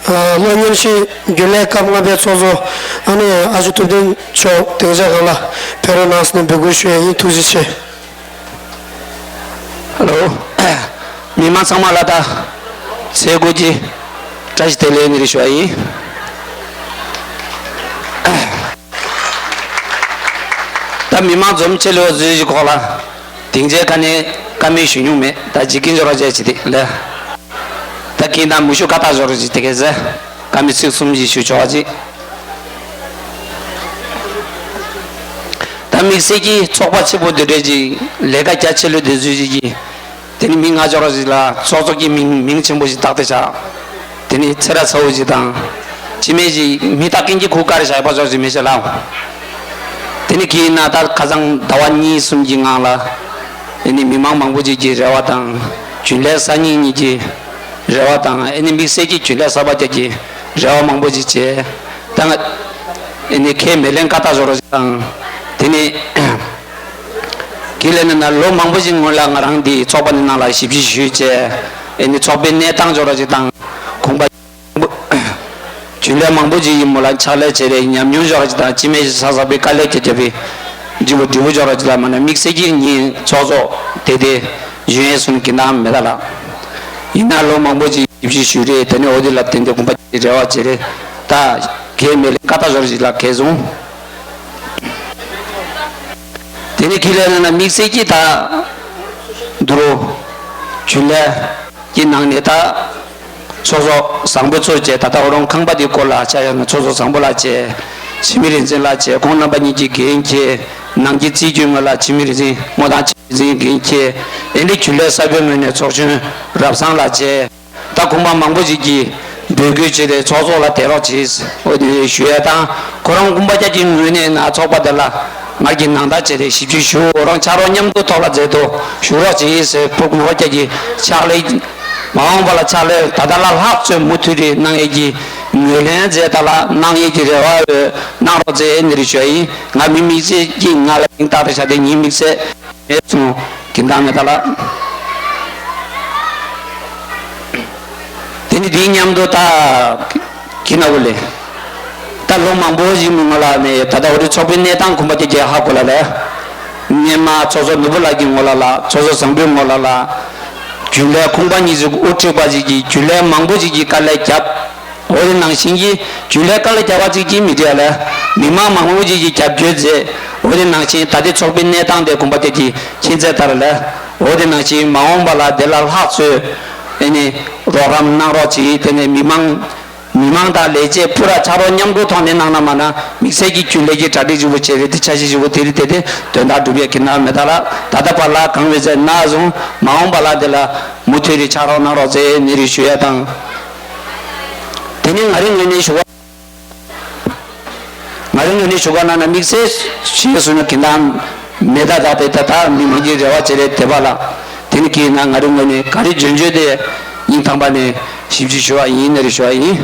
ཨ་སློབ་ཉམས་ཤིང་རྒྱུན་ལས་སྐབས་ལྔ་པའི་ཚོགས་གཙོ་ཨ་ནེ་ཨ་ཅོ་ཐུབ་བསྟན་མཆོག་སྡིངས་ཆ་སྒང་ལ་ཕེབས་རོགས་གནང་ཟེར་ནས་འབོད་སྐུལ་ཞུ་ཡ་ཡིན། ཐུགས་རྗེ་ཆེ། ཧ་ལོ། མི་མང་ཚང་མ་ལ་ད་ཚེ་སྒོ་གི་བཀྲ་ཤིས་བདེ་ལེགས་ནི་རེ་ཞུ་བ་ཡིན། ད་མི་མང་འཛོམས་ཆེ་ལོ་བཟོས་ཞིག་ཁོག་ལ་སྡིངས་ཆའི་ཁ་ནས་བཀའ་མོལ་ཞུ་མྱོང་མེད། ད་འཇིག་གིན་འབྱོར་བ་བྱས་ཅི་དེ་ལས་ད་གིན་ད་མུ་ཤུ་ཀ་ཏག་འབྱོར་ཅི་དེ་གས་ཟེ་བཀའ་མོལ་ཚིག་གསུམ་ཞིག་ཞུ་ཆོག་ཅིག་ད་དམིགས་བསལ་གྱི་ཚོགས་པ་ཆེ་པོ་འདི་འདྲས་ཀྱི་ལས་ཀ་རྒྱ་ཆེ་ལོས་འདི་བཟོས་ཀྱི་དེ་ནི་མི་ང་ཅོག་ར་ཞིག་ལ་ཚོགས་གཙོ་གི་མིང་མིང་ཆེན་པོ་ཞིག་བཏགས་ཏེ་བཞག་དེ་ནི་ཚེ་ར་ཚ་བོ་ཞིག་དང་ཅི་མེད་ཞིག་མི་བཏགས་མཁན་གྱི་ཁུ་དཀར་བཞག་པ་ཅོག་ཞིག་མི་བྱེད་ལ། དེ་ནི་གིས་ན་ད་ཁ་སང་ཟླ་བ་གཉིས་གསུམ་གྱི་ངང་ལ་དེ་ནི་མི་མང་མང་པོ་ཅིག་གི་རེ་བ་དང་རྒྱུན་ལས་གསར་རྙིང་གཉིས་ཀྱི་རེ་བ་དང་ཨེ་ནི་དམིགས་བསལ་གྱི་རྒྱུན་ལས་གསར་པ་བརྒྱད་ཀྱི་རེ་བ་མང་པོ་ཅིག་བྱས། ད་ང་ཨེ་ནི་ཁས་མི་ལེན་ཀ་ཏག་བཟོ་རོགས་ཞིག་དང་དེ་ནི་གིས་ལེན་ན་ལོ་མང་པོ་ཞིག་སྔོན་ལ་ང་རང་འདི་ཚོགས་པ་ནི་ནང་ལ་ཞིབ་ཞིབ་ཞུས་བྱས་ཨེ་ནི་ཚོགས་པའི་གནས་སྟངས་བཟོ་རོགས་ཞིག་དང་གོང་པ་རྒྱུན་ལས་མང་པོ་ཞིག་ཡིན་མོ་ལ་ཕྱག་ལས་བྱས་རེད། ཉམས་མྱོང་བཟོ་རོགས་ཞིག་དང་ཅི་མེད་ཞིག་ས་ས་པའི་དཀའ་ལས་ཀྱི་རྒྱབ་པའི་འབྲས་བུ་འབྲས་བུ་བཟོ་རོགས་ཞིག་ལ་མ་ན་དམིགས་བསལ་གྱི་ཉིན་ཚོགས་གཙོ་དེ་དེ་ཡོན་ཡས་སུ་ནི་གིན་དང་མེད་ད་ལ་ཡིན་ན་ལོ་མང་པོ་ཞིག་ཞིབ་ཞིབ་ཞུས་རེད། དེ་ནས་འོ་དེ་ལ་བརྟེན་ཏེ་དགོངས་པ་ཅིག་རེ་བ་བྱེད་རེད། ད་གལ་མེད་ལས་ཀ་ད་ཞོར་ཞིག་ལ་གལ་སོང་། དེ་ནས་ཁྱེད་ལས་ན་དམིགས་བསལ་གྱི་ད་འདུག་རོ། རྒྱུན་ལས་ཀྱི་ནང་ནས་ད་ཚོགས་གཙོ་བཟང་པོ་ཚོ་བྱས། ད་ལྟ་འོ་རོང་ཁང་པ་དེ་སྐོར་ལ་ཆ་ཡང་ན་ཚོགས་གཙོ་བཟང་པོ་ལ་བྱས། འཆི་མེད་རིག་འཛིན་ལ་བྱས། ཁོང་རྣམ་པ་གཉིས་ཀྱི་འགན་འཁྱེར། ནང་གི་རྩིས་རྒྱུན་ངོས་ལ་འཆི་མེད་རིག་འཛིན་རྨོ་ཐང་འཆི་མེད་རིག་འཛིན་འགན་འཁྱེར། ཨེ་འདི་རྒྱུན་ལས་གསར་པའི་ངོས་ནས་ཚོགས་གཞོན་རབ་བཟང་ལགས་བཅས། ད་ཁོང་པ་མང་པོ་ཞིག་གིས་འབོད་སྐུལ་བྱས་ཏེ་ཚོགས་གཙོ་ལ་དེ་རོགས་བྱེད་འོ་དེ་ཞུ་ཡ་དང་། ཁོ་རང་ཀུན་པ་རྒྱ་ཀྱི་ངོས་ནས་ན་ཚོགས་པ་དེ་ལ་ང་གི་ནང་ལྟ་བྱས་ཏེ་ཞིབ་འཇུག་ཞུ། འོ་རང་ཆ་རོགས་མཉམ་དུ་ཐོག་ལ་མཛད་དོ་ཞུ་རོགས་བྱེད་ཟེར་ཕུག་ཀུན་པ་རྒྱ་ཀྱི་ཕྱག་ལས་མ་འོངས་པ་ལ་ཕྱག་ལས་ད་ལྟ་ལ་ལྷག་ཚོད་མུ་མཐུད་རེ་གནང་ཡས་ཀྱི་ངོས་ལེན་མཛད་ད་ལ་གནང་ཡས་ཀྱི་རེ་བ་ཡོད། གནང་རོགས་མཛད་ནི་རེ་ཞུ་ཡ་ཡིན། ང་མི་དམིགས་བསལ་གྱིས་ང་ལ་མིང་བཏགས་ཏེ་བཞག་སྟེ་ཉིན་དམིགས་བསལ་མེད་སོང་གི་འདང་མེད་ད་ལ། དེ་ནི་དེའི་མཉམ་དུ་ད་གི་ན་བུ་ལེ། ད་ལོ་མང་པོ་ཞིག་མི་ངོ་ལ་ནས་ད་ལྟ་འོ་རི་ཚོགས་པའི་གནས་སྟངས་ཁོམ་པ་དེ་རྒྱལ་ཧ་གོ་ལ་ལས། སྔོན་མ་ཚོགས་གཙོ་ནོར་བུ་ལགས་ཀྱི་ངོ་ལ་ལ་ཚོགས་གཙོ་བཟང་པོའི་ངོ་ལ་ལ། རྒྱུན་ལས་ཁོང་པ་གཉིས་ཀྱི་དབུ་ཁྲིད་པ་ཞིག་གིས་རྒྱུན་ལས་མང་པོ་ཞིག་གིས་དཀའ་ལས་བརྒྱབ། འོ་དེ་ནང་བཞིན་གྱི་རྒྱུན་ལས་དཀའ་ལས་བརྒྱབ་པ་གཅིག་གིས་མི་འགྲིག་ལ། མི་མང་མང་པོ་ཅིག་གིས་རྒྱབ་སྐྱོར་མཛད། འོ་དེ་ནང་བཞིན་ད་ལྟའི་ཚོགས་པའི་གནས་སྟངས་དེ་དགོངས་པ་དེ་གྱིས་མཁྱེན་ཚད་ལྟར་ལ། འོ་དེ་ནང་བཞིན་མ་འོངས་པ་ལ་དེ་ལ་ལྷག་ཚོད་ཨེ་ནི་རོགས་རམ་གནང་རོགས་གྱིས། དེ་ནས་མི་མང་མི་མང་དང་ལས་བྱེད་ཕུ་ར་ཆ་རོགས་མཉམ་དུ་ཐོག་ནས་གནང་ན་མ་ན་དམིགས་བསལ་གྱི་རྒྱུན་ལས་ཀྱི་གྲ་སྒྲིག་ཞིབ་པོ་བྱས་རེད། དེ་འཆར་གཞི་ཞིབ་པོ་དེ་རེད། དེ་དེ་དོན་དག་སྒྲུབ་ཡས་ཀྱི་ན་མེད་ད་ལ། ད་ལྟ་བར་ལ་གང་བྱས་ན་བཟུང་མ་འོངས་པ་ལ་དེ་ལ་མུ་མཐུད་རེ་ཆ་རོགས་གནང་རོགས་ཟེར་ནི་རེ་ཞུ་ཡ་དང་། དེ་ནས་ང་རའི་ངོས་ནས་ཞུ་བ། ང་རའི་ངོས་ནས་ཞུ་བ་ན་ན་དམིགས་བསལ་ཞེས་སུ་ནི་གིན་དང་མེ་ད་ད་དེ་ད་ད་མི་མང་གི་རེ་བ་བྱེད་རེད་དེ་བ་ལ། དེ་ནི་གིས་ན་ང་རའི་ངོས་ནས་ག་རེ་འཇོན་འཇོན་དེ་སྙིང་ཐང་པ་ནས་ཞིབ་འཇུག་ཞུ་བ་ཡིན་ནི་རེ་ཞུ་བ་ཡིན།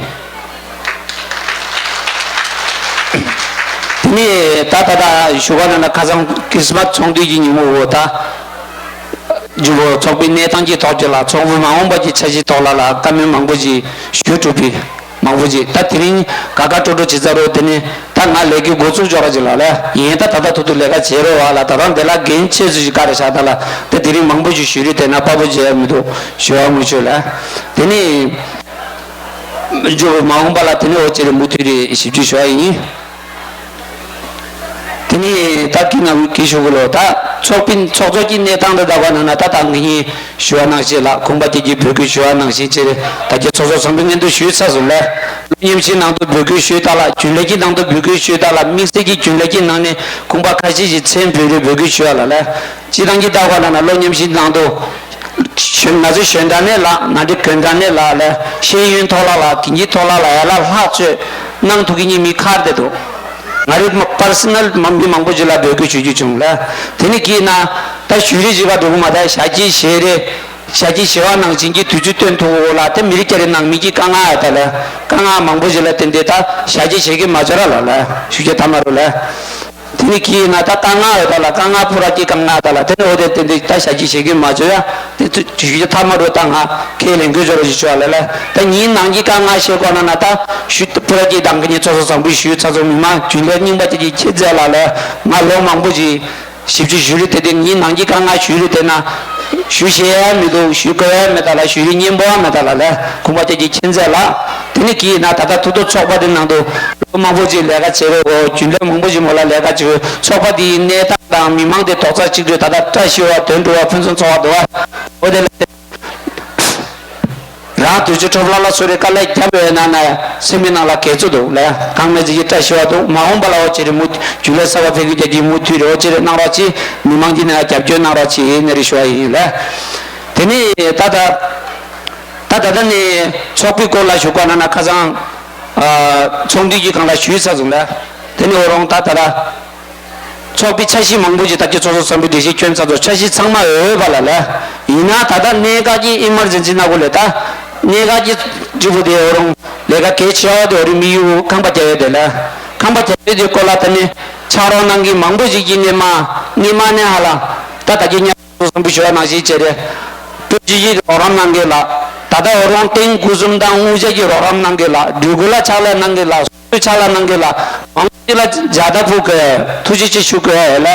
དེ་ནས་ད་ད་ད་ཞུ་བ་ན་ན་ཁ་སང་ཁྲིས་མས་ཚོགས་འདུ་གི་ཉིན་མོ་འོ་ད་ཇུ་བོ་ཚོགས་པའི་གནས་སྟངས་ཀྱི་ཐོག་ཅིག་ལ་ཚོགས་མི་མ་འོངས་པ་གི་འཆར་གཞི་ཐོག་ལ་ལ་བཀའ་མོལ་མང་པོ་ཞིག་ཞུ་ཐུབ་པའི། མང་པོ་ཅིག་ད་དེ་རིང་དགའ་དགའ་སྤྲོ་སྤྲོ་བྱེད་ཚར་རོ། དེ་ནས་ད་ང་ལས་ཀའི་འགོ་ཚུགས་ཆོག་ར་ཅིག་ལ་ལས་ཡིན། ད་ད་ད་ཐུག་ཐུག་ལས་ཀ་བྱེད་རོགས་བ་ལ། ད་རང་དེ་ལ་འགན་ཆེ་ཤོས་ཤིག་ག་རེ་བཞག་ད་ལ། ད་དེ་རིང་མང་པོ་ཞིག་ཞུ་རེ་བལྟས་ན་དཔའ་བོ་བྱེད་ཡ་མི་འདུག་ཞུ་བ་མི་ཆོད་ལ། དེ་ནས་འཇུ་མ་འོངས་པ་ལ་དེ་ནས་འོ་ཅེ་རེ་མུ་མཐུད་རེ་ཞིབ་འཇུག་ཞུ་བ་ཡིན། དེ་ནས་ད་ཀི་ན་ཀི་ཞུ་གི་ལོ། ད་ཚོགས་པིན་ཚོགས་གཙོ་གི་གནས་སྟངས་དེ་ད་བ་ན་ན་ད་ད་ངེད་གཉིས་ཞུ་བ་ནང་བཞིན་ལ། ཁོང་པ་སྐྱིད་ཀྱིས་འབོད་སྐུལ་ཞུ་བ་ནང་བཞིན་བྱས་རེད། ད་ཀྱི་ཚོགས་གཙོ་ཚང་མས་སྙན་ཐོ་ཞུས་ཚར་སོང་ལ། སློབ་ཉམས་ཞིབ་ནང་དུ་འབོད་སྐུལ་ཞུས་ད་ལ། རྒྱུན་ལས་ཀྱི་ནང་དུ་འབོད་སྐུལ་ཞུས་ད་ལ། དམིགས་བསལ་གྱི་རྒྱུན་ལས་ཀྱི་ནང་ནས་ཁོང་པ་ཁ་ཤས་ཤིག་མཚན་འབོད་རེ་འབོད་སྐུལ་ཞུ་བ་ལ་ལ། སྤྱི་བཏང་གི་ད་བ་ན་ན་སློབ་ཉམས་ཞིབ་ནང་དུ། གཞོན་ང་ཚོའི་གཞོན་དྲང་ནས་ལ་ང་འདྲི་གོན་དྲང་ནས་ལ་ལ་ཤེས་ཡོན་ཐོག་ལ་ལ་དེང་གི་ཐོག་ལ་ལ་ཡ་ལ་ལྷག་བཅོས་གནང་ཐུབ་ཀྱི་ཉིན་མི་ཁར་དེ་འདུག་ང་རེ་པར་སོ་ནལ་མི་མང་པོ་ཅིག་ལ་འབོད་སྐུལ་ཞུ་རྒྱུ་བྱུང་ལ། དེ་ནི་གིས་ན་ད་ཞུ་རེ་བྱེད་པ་འགྲོ་གི་མ་ད་ཞག་གཅིག་ཞེ་རེ་ཞག་གཅིག་ཞེ་བ་ནང་བཞིན་གྱི་དུས་ཚོད་སྟོན་ཐུབ་འོ་ལ། དེ་མི་རིགས་སྐྱ་རེ་ནང་མི་གི་དཀའ་ངལ་ཡ་ད་ལ་དཀའ་ངལ་མང་པོ་ཞིག་ལ་བརྟེན་ཏེ་ད་ཞག་གཅིག་ཞེ་གི་མ་འབྱོར་ར་ལ་ལ་ཞུ་རྒྱུ་ཐ་མ་རུ་ལ། དེ་ནི་གིས་ན་ད་དཀའ་ངལ་ཡོད་ད་ལ་དཀའ་ངལ་ཕུ་ར་གི་དཀའ་ངལ་ད་ལ། དེ་ནི་འོ་དེ་དེ་འདི་ད་ཞག་གཅིག་ཞེ་གི་མ་བྱོས་ཡ། དེ་ཚོ་ཞུ་རྒྱུ་ཐ་མ་རུ་ད་ང་ཁས་ལེན་དགོས་ཅོ་ར་ཞིག་ཆོག་ལ་ལ། ད་ཉིན་ནང་གི་དཀའ་ངལ་ཤེས་དགོས་ན་ན་ད་ཞུ་ཕུ་ར་གི་དང་གི་ཉིན་ཚོགས་གཙོ་བཟང་པོའི་ཞུ་ཚ་ཚོ་མི་མང་རྒྱུན་ལས་རྙིང་པ་དེ་གི་ཁྱེད་ཚེ་ལ་ལ་ང་ལོ་མང་པོ་ཞིག་ཞིབ་ཅིག་ཞུ་རེ་དེ་དེ་ཉིན་ནང་གི་དཀའ་ངལ་ཞུ་རེ་དེ་ན་ཞུ་ཤེས་ཡ་མི་འདུག་ཞུ་དགོས་ཡ་མེད་ད་ལ། ཞུ་རེ་སྙན་པོ་ཡ་མེད་ད་ལ་ལ། ཁོང་པ་དེ་གི་ཁྱེད་ཚེ་ལ་དེ་ནི་གིས་ན་ད་ལྟ་ཐུག་ཐུག་ཚོགས་པ་དེ་ནང་དུ་ལོ་མང་པོ་ཅིག་ལས་ཀ་བྱེད་རོགས་གོ། རྒྱུན་ལས་མང་པོ་ཞིག་མོ་ལ་ལས་ཀ་བྱེད་རོགས། ཚོགས་པ་དེའི་གནས་སྟངས་དང་མི་མང་དེ་རྡོག་རྩ་གཅིག་སྒྲིལ་ད་ལྟ་བཀྲ་ཤིས་པ་དོན་འགྲུབ་པ་ཕུན་སུམ་ཚོགས་པ་འདུག་བ། འོ་དེ་ལས་རང་དུས་ཚོད་འཕྲོ་བརླག་ལ་སོ་རེ་དཀའ་ལས་བརྒྱབ་ཡོད་ན་ན་སེམས་མི་ནང་ལ་དགེ་ཚོ་འདུག་ལ། གང་མེད་ཅིག་གི་བཀྲ་ཤིས་པ་འདུག་མ་འོངས་པ་ལ་འོ་ཅེ་རེ་མུ་རྒྱུན་ལས་གསར་པ་ཕེབས་རྒྱུ་རྒྱ་གི་མུ་མཐུད་རེ་འོ་ཅེ་རེ་གནང་རོགས་གྱིས། མི་མང་གི་ནང་ལ་རྒྱབ་སྐྱོར་གནང་རོགས་གྱིས་ནས་རེ་ཞུ་བ་ཡིན་ལ། དེ་ནས་ད་ད་ད་ད་ད་ནས་ཚོགས་པའི་སྐོར་ལ་ཞུ་དགོས་ན་ན་ཁ་སང་ཚོགས་འདུའི་གི་སྒང་ལ་ཞུས་ཚར་སོང་ལ། དེ་ནས་འོ་རོང་ད་ད་ད། ཚོགས་པའི་འཆར་གཞི་མང་པོ་ཞིག་ད་ཀྱི་ཚོགས་གཙོ་ཚང་པའི་འགྲེལ་བཤད་སྐྱོན་ཚར་ཚོ། འཆར་གཞི་ཚང་མ་འོས་པ་ལ་ལས། ཡིན་ན་ད་ལྟ་གནད་འགག་གི་ཨི་མར་ཇེན་སི་ན་གོ་ལས་ད་གནད་འགག་གི་ཀྲི་པུ་དེ་འོ་རུང་ལས་ཀ་གལ་ཆེ་བ་དེ་འོ་རུང་མི་ཡུ་ཁང་པ་རྒྱག་ཡོད་དེ་ལ། ཁང་པ་རྒྱག་ཡོད་དེ་སྐོར་ལ་ད་ནི་ཕྱག་རོགས་གནང་གི་མང་པོ་ཞིག་གི་སྔས་མ་སྔས་མ་ནས་ཧ་ལ་ད་ད་ཀྱི་ཉ་ཚོགས་གཙོ་ཚང་པའི་ཞུ་བ་ནང་བཞིན་བྱས་རེད། དཔོན་ཆེན་གྱི་རོགས་རམ་གནང་གི་ལ། ད་ལྟ་འོ་རུང་ཏེང་སྐུ་གསུམ་དང་དབུ་ཞྭ་གི་རོགས་རམ་གནང་གི་ལ། འབྲུ་གུ་ལ་ཕྱག་ལས་གནང་གི་ལ། ཕྱག་ལ་གནང་གི་ལ། མང་ཆེ་ལ་མཇལ་དར་ཕུལ་དགོས། ཐུགས་རྗེ་ཆེ་ཞུ་དགོས་ལ།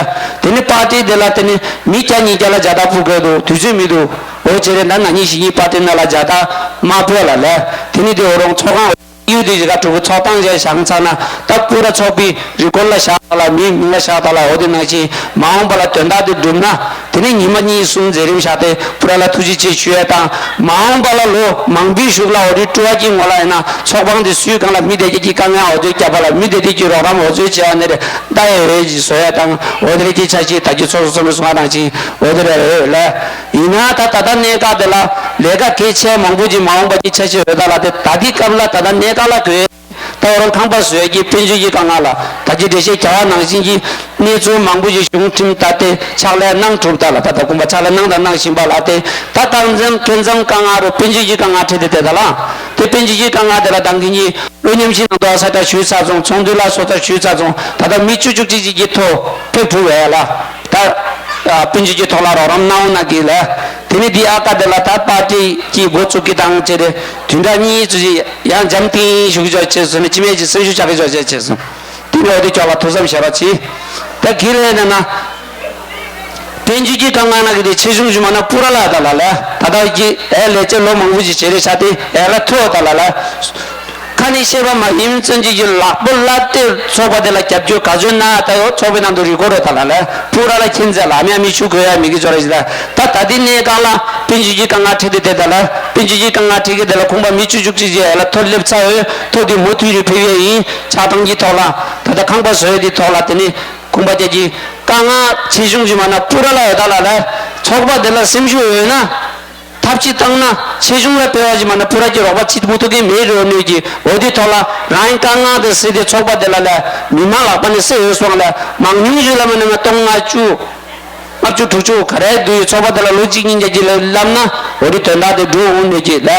དེ་ནི་པར་ཏི་དེ་ལ་དེ་ནི་མི་བརྒྱ་ཉིས་བརྒྱ་ལ་མཇལ་དར་ཕུལ་དགོས་འདུག་དུས་ཚོད་མི་འདུག་འོ་ཅེ་རེ་ན་ན་ཉིན་ཞིག་གཉིས་པར་ཏི་ན་ལ་མཇལ་དར་མ་ཕུལ་ལ་ལ། དེ་ནི་དེ་འོ་རུང་ཚོགས་ཁང་ཡུལ་དེ་ཞིག་ག་གྲུ་གུ་ཚོགས་སྟངས་བྱས་བཞག་ཚར་ན་ད་པུ་ར་ཚོགས་པའི་རི་ཀོར་ལ་བཞག་ལ་མིའི་མིང་ལ་བཞག་ད་ལ། འོ་དེ་ནང་བཞིན་མ་འོངས་པ་ལ་དོན་དག་དེ་འགྲུབ་ན། དེ་ནས་ཉི་མ་གཉིས་གསུམ་མཛད་རིམ་བཞག་སྟེ་པུ་ར་ལ་ཐུགས་རྗེ་ཆེ་ཞུ་ཡས་དང་། མ་འོངས་པ་ལ་ལོ་མང་པོའི་གཞུག་ལ་འོ་རི་ཀྲུ་བ་གི་ངོ་ལ་ཡིན་ན་ཚོགས་ཁང་དེ་སུའི་སྒང་ལ་མི་སྡེ་བརྒྱད་ཀྱི་དཀའ་ངལ་འོ་དེ་བརྒྱབ་པ་ལ་མི་སྡེ་བརྒྱད་ཀྱི་རོགས་རམ་འོ་ཚོད་བྱེད་ཡ་ནི་རེད། ད་ཡ་རེད་ཅེས་བཟོ་ཡ་དང་། འོ་དེ་རེད་ཀྱི་ཆ་ཤས་ད་ཀྱི་ཚོགས་གཙོ་ཚང་མས་གསུང་བ་ནང་བཞིན་འོ་དེ་རེད་རེད་ལ། ཡིན་ན་ད་ད་ལྟ་གནད་འགག་དེ་ལ་ལས་ཀ་གལ་ཆེ་མང་པོ་ཅིག་མ་འོངས་པ་ཀྱི་ཆ་ཤས་འོ་ད་ལ་དེ་ད་ལྟའི་སྐབས་ལ་ད་ལྟ་གནད་འགག་ལ་དགོས། ད་འོ་རང་ཁང་པ་བཟོས་ཀྱི་དཔལ་འབྱོར་གྱི་དཀའ་ངལ་ལ་ད་ཀྱི་འགྲེལ་བཤད་རྒྱག་པ་ནང་བཞིན་གྱི་གནས་ཚུལ་མང་པོ་ཞིག་གཞུང་ཁྲིམས་ལྟར་ཏེ་ཕྱག་ལས་གནང་གྲུབ་ད་ལ། ད་ད་གོམ་པ་ཕྱག་ལས་གནང་དང་གནང་བཞིན་པ་ལ་ཏེ་ད་སྐབས་མཚམས་སྐབས་མཚམས་དཀའ་ངལ་རུ་དཔལ་འབྱོར་གྱི་དཀའ་ངལ་འཕྲད་དེ་དེ་ད་ལ་ཏེ་དཔལ་འབྱོར་གྱི་དཀའ་ངལ་དེ་ལ་དང་གི་གཉིས་སློབ་ཉམས་ཤིག་ནང་དུ་ཨ་ས་ད་ཞུས་ཚར་སོང་། ཚོགས་འདུ་ལ་སོ་ད་ཞུས་ཚར་སོང་། ད་ལྟ་མི་བཅུ་བཅུ་གཅིག་གཅིག་གི་ཐོག་ཕེབས་ཐུབ་བས་ལ་ད་དཔལ་འབྱོར་གྱི་ཐོག་ལ་རོགས་རམ་གནང་འོང་ན་གི་ལ། དེ་ནི་འདི་ཨ་ཀ་དེ་ལ་ད་པར་ཏི་གི་འགོ་བཙུགས་ཀྱི་དང་བཅས་ཏེ་བདུན་ཕྲག་གཉིས་ཙམ་ཞིག་ཡང་འཇམ་ཐིང་ཞུ་གི་ཆོག་ཅེས་སོ་ནི་ཅི་མེད་ཀྱི་སེམས་ཤུགས་ཆག་གི་ཆོག་ཅེས་བྱས་སོང་། དེ་ནི་འོ་དེ་ཅོག་ལ་ཐུགས་བསམ་བཞེས་རོགས་གྱིས། ད་གི་ལས་ན་ན། དཔལ་འབྱོར་གྱི་དཀའ་ངལ་ན་གི་དེ་ཆེ་ཆུང་ཞུ་མ་ན་པུ་ར་ལ་ད་ལ་ལ། ད་ལྟ་གི་ཨེ་ལས་བྱེད་ལོ་མང་པོ་ཞིག་བྱེད་རེ་ཆ་དེ་ཨེ་ལ་ཐོ་ད་ལ་ལ། ཁ་ནས་བཤད་པ་མ་ཡིན་ཙམ་ཅིག་གི་ལག་པོ་བླ་དེ་ཚོགས་པ་དེ་ལ་རྒྱབ་སྐྱོར་ག་ཚོད་ན་ད་ཡོད་ཚོགས་པའི་ནང་དུ་རི་གོ་རོ་ད་ལ་ལ། པུ་ར་ལ་ཁྱེད་ཚེ་ལ་མི་ཨ་མི་ཆུ་གོ་ཡ་མི་གི་ཚོ་ར་ཞིག་ལ། ད་ད་དེ་གནས་སྐབས་ལ་དཔལ་འབྱོར་གྱི་དཀའ་ངལ་འཕྲད་དེ་དེ་ད་ལ་དཔལ་འབྱོར་གྱི་དཀའ་ངལ་འཕྲད་གི་དེ་ལ་ཁོང་པ་མི་བཅུ་བཅུ་གཅིག་ཅིག་ཨེ་ལ་ཐོ་སླེབས་ཚར་ཡོད། ཐོ་དེ་མུ་མཐུད་རེ་ཕེབས་ཡས་ཡིན། ཆགས་སྡང་གི་ཐོག་ལ་ད་ལྟ་ཁང་པ་བཟོ་ཡས་དེ་ཐོག་ལ་དེ་ནི། ཁུངས་པ་ཅན་གྱི་དཀའ་ངལ་ཆེ་ཆུང་གི་མ་ན་པུ་ར་ལ་ཡོད་ད་ལ་ལ། ཚོགས་པ་དེ་ལ་སེམས་ཤུགས་ཡོད་ན། ཐབས་ཅིག་བཏང་ན་ཆེ་ཆུང་ལ་སྤེལ་བ་ཞིག་མ་ན་པུ་ར་གྱི་རོགས་པ་ཅིག་མུ་ཐུག་གི་མེད་རེད་འོ་ནས་ཀྱི་འོ་དེ་ཐོག་ལ་རང་གི་དཀའ་ངལ་དེ་སེལ་ཏེ་ཚོགས་པ་དེ་ལ་ལ་མི་མང་ལག་པ་ནས་སེལ་ཡོད་སོང་ལ་མང་ཉུང་ཞིག་ལ་མ་ན་མ་སྟོང་ལྔ་བཅུ། ལྔ་བཅུ་དྲུག་ཅུ་ག་རེ་འདུག་ཡོད་ཚོགས་པ་དེ་ལ་ལོ་གཅིག་གཉིས་བརྒྱད་ཀྱི་ལ་བསླབ་ན་འོ་དེ་དོན་དག་དེ་འགྲོ་འོང་ནས་ཀྱི་ལ།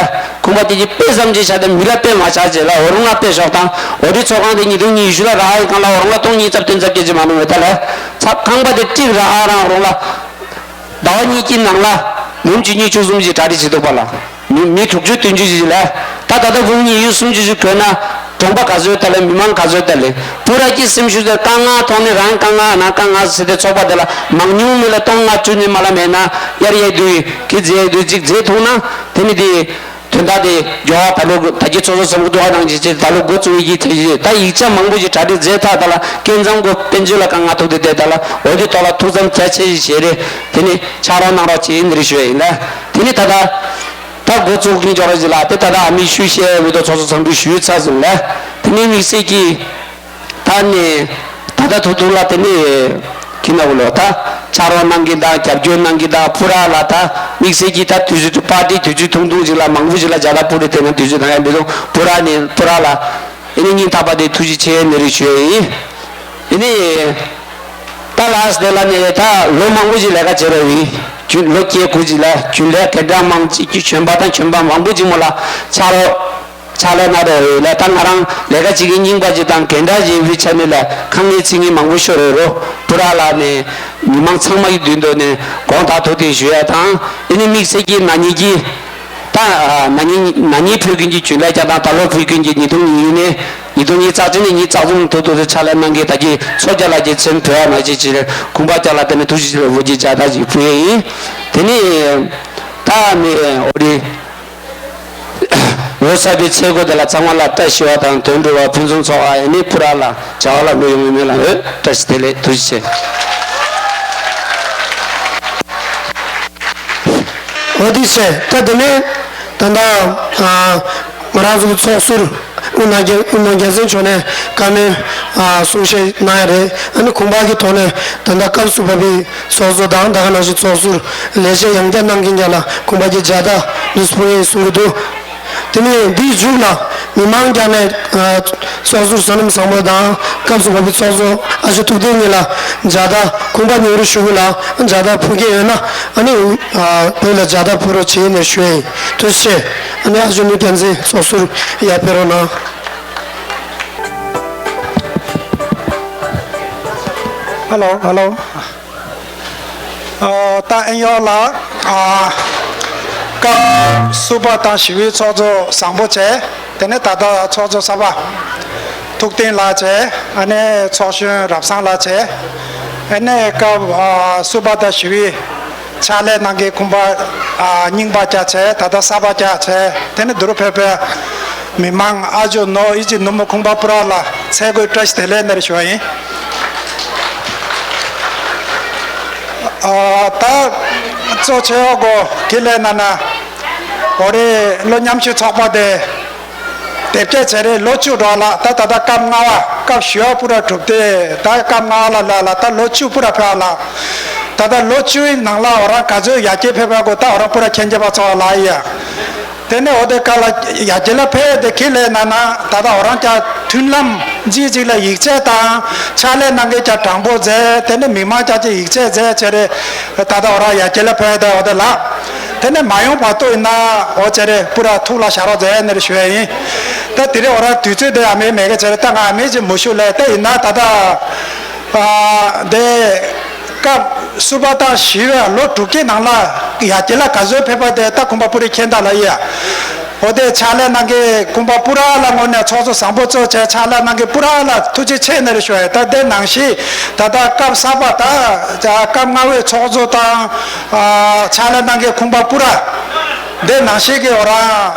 ཁུངས་པ་དེ་གྱི་དཔེ་ཙམ་ཅིག་བྱ་དེ་མི་ལ་དཔེ་མ་ཆགས་ཅེས་ལ་འོ་རུང་ལ་དཔེ་ཤོག་དང་འོ་དེ་ཚོགས་ཁང་དེ་ཉིས་སྟོང་ཉི་ཤུ་ལ་རག་ཡོད་གང་ལ་འོ་རུང་ལ་སྟོང་གཉིས་རྩ་བདུན་རྩ་བརྒྱད་ཅིག་མ་ནུ་འོ་ད་ལ་ཚབ་ཁང་པ་དེ་གཅིག་རག་རང་རུང་ལ་ཟླ་བ་གཉིས་ཀྱི་ནང་ལ་ལུམ་ཅུ་གཉིས་བཅུ་གསུམ་ཅིག་གྲ་སྒྲིག་བྱེད་ཐུབ་པ་ལ་མི་མི་དྲུག་ཅུ་བདུན་ཅུ་ཅིག་ལ་ད་ ད་ད་ལྟ་དགུང་ཉི་ཤུ་སུམ་ཅུ་ཞིག་འགོར་ན་གྲོང་པ་ག་ཚོད་ད་ལས་མི་མང་ག་ཚོད་ད་ལས་པུ་ར་གི་སེམས་ཤུགས་དེ་དཀའ་ངལ་ཐོག་ནས་རང་དཀའ་ངལ་ན་དཀའ་ངལ་ཟེར་ཏེ་ཚོགས་པ་དེ་ལ་མང་ཉུང་མི་ལ་སྟོང་ལྔ་བཅུ་ནས་མ་ལ་མེད་ན་གཡར་ཡས་དུས་ཀྱི་རྫས་དུས་གཅིག་རྫས་ཐུང་ན་དེ་ནི་དེ་དོན་དག་དེ་མགྱོགས་པ་ད་ལོ་ད་གི་ཚོགས་གཙོ་ཚོགས་འདུ་ཧ་ནང་ཅི་ཅི་ད་ལོ་འགོ་བཙུགས་ཡི་གི་དེ་ད་ཡིག་ཆ་མང་པོ་ཞིག་གྲ་སྒྲིག་མཛད་ཐག་ད་ལ་སྐད་འཛམ་གོ་དཔལ་འབྱོར་ལ་དཀའ་ངལ་ཐུག་དེ་དེ་ད་ལ་འོ་དེ་ཐོག་ལ་ཐུགས་བསམ་རྒྱ་ཆེ་ཞིག་བཞེས་རེ་དེ་ནི་ཕྱག་རོགས་གནང་རོགས་ཅེས་ཡིན་རེ་ཞུ་ཡ་ཡིན་ལ་དེ་ནི་ད་ད། ད་འགོ་བཙུགས་ཀྱིན་འཇོག་རོགས་ཞིག་ལ་དེ་ད་ལྟ་ཨ་མི་ཞུ་བཤད་འོས་ཐོག་ཚོགས་གཙོ་ཚོགས་འདུ་ཞུས་ཚར་ཟིན་ལ་དེ་ནས་དམིགས་བསལ་གྱིས་ད་ནས་ད་ལྟ་ཐུག་ཐུག་ལ་དེ་ནས་ཁྱི་ན་འུ་ལོ་ད་ཕྱག་རོགས་གནང་གི་དང་རྒྱབ་སྐྱོར་གནང་གི་དང་པུ་ར་ལ་ད་དམིགས་བསལ་གྱིས་ད་དུས་ཚོད་པར་ཏི་དུས་ཚོད་ཐུང་ཐུང་ཞིག་ལ་མང་པོ་ཞིག་ལ་རྒྱ་ད་པུ་རེ་དེ་ན་དུས་ཚོད་ད་ཡང་མི་འདུག་པུ་ར་ནས་པུ་ར་ལ་དེ་ནས་སྙིང་ཐག་པ་དེ་ཐུགས་རྗེ་ཆེ་ནས་རེ་ཞུ་ཡ་ཡིན། དེ་ནས། ད་ལགས་དེ་ལ་ནི་ད་ལོ་མང་པོ་ཞིག་ལས་ཀ་བྱེད་རོགས་ཡིན། རྒྱུན་ལོ་བརྒྱད་དགུ་ཞིག་ལ་རྒྱུན་ལས་གན་དྲ་མང་ཅིག་གི་གྱོན་པ་དང་གྱོན་པ་མང་པོ་ཅིག་མོ་ལ་ཆ་རོགས་ཆ་ལས་ན་རོགས་ཡོད་ལ་ད་ང་རང་ལས་ཀ་བྱེད་མཁན་རྙིང་པ་ཅིག་དང་གན་དྲ་ཞིག་ཡིན་པའི་ཆ་ནས་ལ་ཁང་ངེས་ཚིག་ངེས་མང་པོ་ཤོར་རོགས་རོ་པུ་ར་ལ་ནས་མི་མང་ཚང་མ་གི་མདུན་དུ་ནས་དགོངས་དག་ཐུགས་བདེ་ཞུ་ཡ་དང་ཨེ་ནི་དམིགས་བསལ་གྱི་ན་ནིང་གི་ད་ན་ནིང་ན་ནིང་ཕུལ་མཁན་གྱི་རྒྱུན་ལས་ཀྱང་དང་ད་ལོ་ཕུལ་མཁན་གྱི་ཉིས་སྟོང་ཉི་ཤུ་ནས། ཉིས་སྟོང་ཉི་ཤུ་རྩ་གཅིག་ནས་ཉི་ཤུ་རྩ་གསུམ་དུ་དུ་དུ་ཕྱག་ལས་གནང་མཁན་ད་ཀྱི་མཚོ་རྒྱལ་ལགས་ཀྱི་མཚན་ཐོས་ཡ་མ་བྱེད་ཅིག་ཁུངས་པ་རྒྱལ་ལགས་དེ་ནས་ཐུགས་རྗེ་ཆེ་ལ་འོ་ཇི་བྱ་ད་ཅིག་ཕུལ་ཡ་ཡིན། དེ་ནས་ད་ནི་འོ་རི་ལོ་གསར་པའི་ཚེས་འགོ་དེ་ལ་ཚང་མ་ལ་བཀྲ་ཤིས་པ་དང་དོན་འགྲུབ་པ་ཕུན་སུམ་ཚོགས་པ་ཡ་ནི་པུ་ར་ལ་བྱ་བ་ལ་ལོ་ཡོང་མི་མེད་ལ་འོད་བཀྲ་ཤིས་བདེ་ལེགས་ཐུགས་རྗེ་ཆེ། འོ་དེ་བྱས་ད་དེ་ནས་ད་ལྟ་ང་རང་ཚོ་གི་ཚོགས་ཟུར་དབུ་ནག་རྒྱལ་དབུ་ནག་རྒྱལ་མཚན་མཆོག་ནས་བཀའ་མོལ་གསུང་བཤད་གནང་ཡ་རེད། ཨ་ནི་ཁོང་པ་གི་ཐོག་ནས་ད་ལྟ་སྐབས་སུ་བབས་པའི་ཚོགས་གཙོ་དང་ད་ག་ནང་བཞིན་ཚོགས་ཟུར་ལས་བྱེད་ཡང་བསྐྱར་གནང་མཁན་རྒྱ་ལ་ཁོང་པ་གི་མཇལ་དར་འདུག་སྤུངས་ཡིན་གསུང་གི་འདུག་དེ་ནས་འདིའི་མཇུག་ལ་མི་མང་རྒྱ་ནས་ཚོགས་ཟུར་བསོད་ནམས་བཟང་པོ་དང་སྐབས་སུ་བབས་པའི་ཚོགས་གཙོ་ཨ་ཞོ་ཐུབ་བསྟན་གཉིས་ལ་མཇལ་དར་ཁོང་པ་ཉུང་རུ་ཞུ་གི་ལ་མཇལ་དར་ཕུལ་མཁན་ཡོད་ན་ཨ་ནི་བོད་ལ་མཇལ་དར་ཕུལ་རོགས་བྱེད་ནས་ཞུ་ཡིན། ཐུགས་རྗེ་ཆེ། ཨ་ནི་ཨ་ཞོ་ནུ་རྒྱལ་མཚན་ཚོགས་ཟུར་ཡར་ཕེབས་རོགས་གནང་། ཧ་ལོ་ཧ་ལོ། ད་ཨེ་ཡོ་ལ་སྐབས་སུ་བབས་དང་ཞི་བའི་ཚོགས་གཙོ་བཟང་པོ་བྱས། དེ་ནས་ད་ལྟ་ཚོགས་གཙོ་གསར་པ་ཐུབ་བསྟན་ལགས་བྱས། ཨ་ནས་ཚོགས་གཞོན་རབ་བཟང་ལགས་བྱས། ཨ་ནས་སྐབས་སུ་བབས་དང་ཞི་བའི་ཕྱག་ལས་གནང་མཁན་ཁུངས་པ་རྙིང་པ་བཅས་བྱས། ད་ལྟ་གསར་པ་བཅས་བྱས། དེ་ནས་དུ་རུ་ཕེབས་པའི་མི་མང་ཨ་ཇོ་ནོ་ཨི་ཅི་ནུ་མོ་ཁུངས་པ་པུ་ར་ལ་ཚེ་གོས་བཀྲ་ཤིས་བདེ་ལེགས་ནར་ཞུ་བ་ཡིན། ད་གཙོ་ཆེ་བ་གོ་གི་ལས་ན་ན་འོ་རེ་ལོ་མཉམ་ཞུགས་ཚོགས་པ་དེ་དེབ་སྐྱེལ་བྱས་རེད། ལོ་བཅུ་འགྲོ་ལ་ད་ད་ལྟ་སྐབས་ལྔ་བ་སྐབས་བཞི་བ་པུ་ར་གྲུབ་སྟེ་ད་སྐབས་ལྔ་བ་ལ་ལ་ལ་ད་ལོ་བཅུ་པུ་ར་ཕེབས་ལ་ད་ལྟ་ལོ་བཅུའི་ནང་ལ་འོ་རང་ག་ཚོད་ཡར་རྒྱས་ཕེབས་པ་གོ་ད་འོ་རང་པུ་ར་མཁྱེན་རྒྱ་པ་ཚོ་ལ་ཡ། དེ་ནས་འོ་དེ་ཀ་ལ་ཡ་རྒྱལ་ལ་ཕེབས་དེ་ཁྱེད་ལས་ན་ན་ད་ལྟ་འོ་རང་ཅག་མཐུན་ལམ་གཅིག་གཅིག་ལ་ཡིག་ཆ་དང་ཕྱག་ལས་གནང་མཁན་ཅག་དྲང་པོ་མཛད། དེ་ནས་མི་མང་ཅག་ཅིག་ཡིག་ཆ་མཛད་བྱས་རེད། ད་ལྟ་འོ་རང་ཡ་རྒྱལ་ལ་ཕེབས་དེ་འོ་དེ་ལ་དེ་ནས་མ་ཡོང་བར་དུ་ཡིན་ན་འོ་བྱས་རེད་པུ་ར་ཐུགས་ལ་བཞག་རོགས་མཛད་ནས་ཞུ་ཡ་ཡིན། ད་དེ་རིང་འོ་རང་དུས་ཚོད་དེ་ཨ་མེ་མེད་ག་བྱས་རེད། ད་ང་ཨ་མེ་ཅིག་མུ་ཤུ་ལས་ད་ཡིན་ན་ད་ལྟ་དེ། སྐབས་གསུམ་པ་དང་བཞི་བའི་ལོ་དྲུག་གི་ནང་ལ་ཡ་གྱལ་ལ་ག་ཚོད་ཕེབས་པ་དེ་ད་ཁུམ་པ་པུ་རི་མཁྱེན་ད་ལ་ཡ། འོ་དེ་ཕྱག་ལས་གནང་མཁན་ཁུམ་པ་པུ་ར་ལ་ངོས་ནས་ཚོགས་གཙོ་བཟང་པོ་གཙོ་བྱས་ཕྱག་ལས་གནང་མཁན་པུ་ར་ལ་ཐུགས་རྗེ་ཆེ་ནས་རེ་ཞུ་ཡ། ད་དེ་ནང་བཞིན་ད་ལྟ་སྐབས་གསར་པ་དང་སྐབས་ལྔ་བའི་ཚོགས་གཙོ་དང་ཕྱག་ལས་གནང་མཁན་ཁུམ་པ་པུ་ར། དེ་ནང་བཞིན་གྱི་འོ་རང་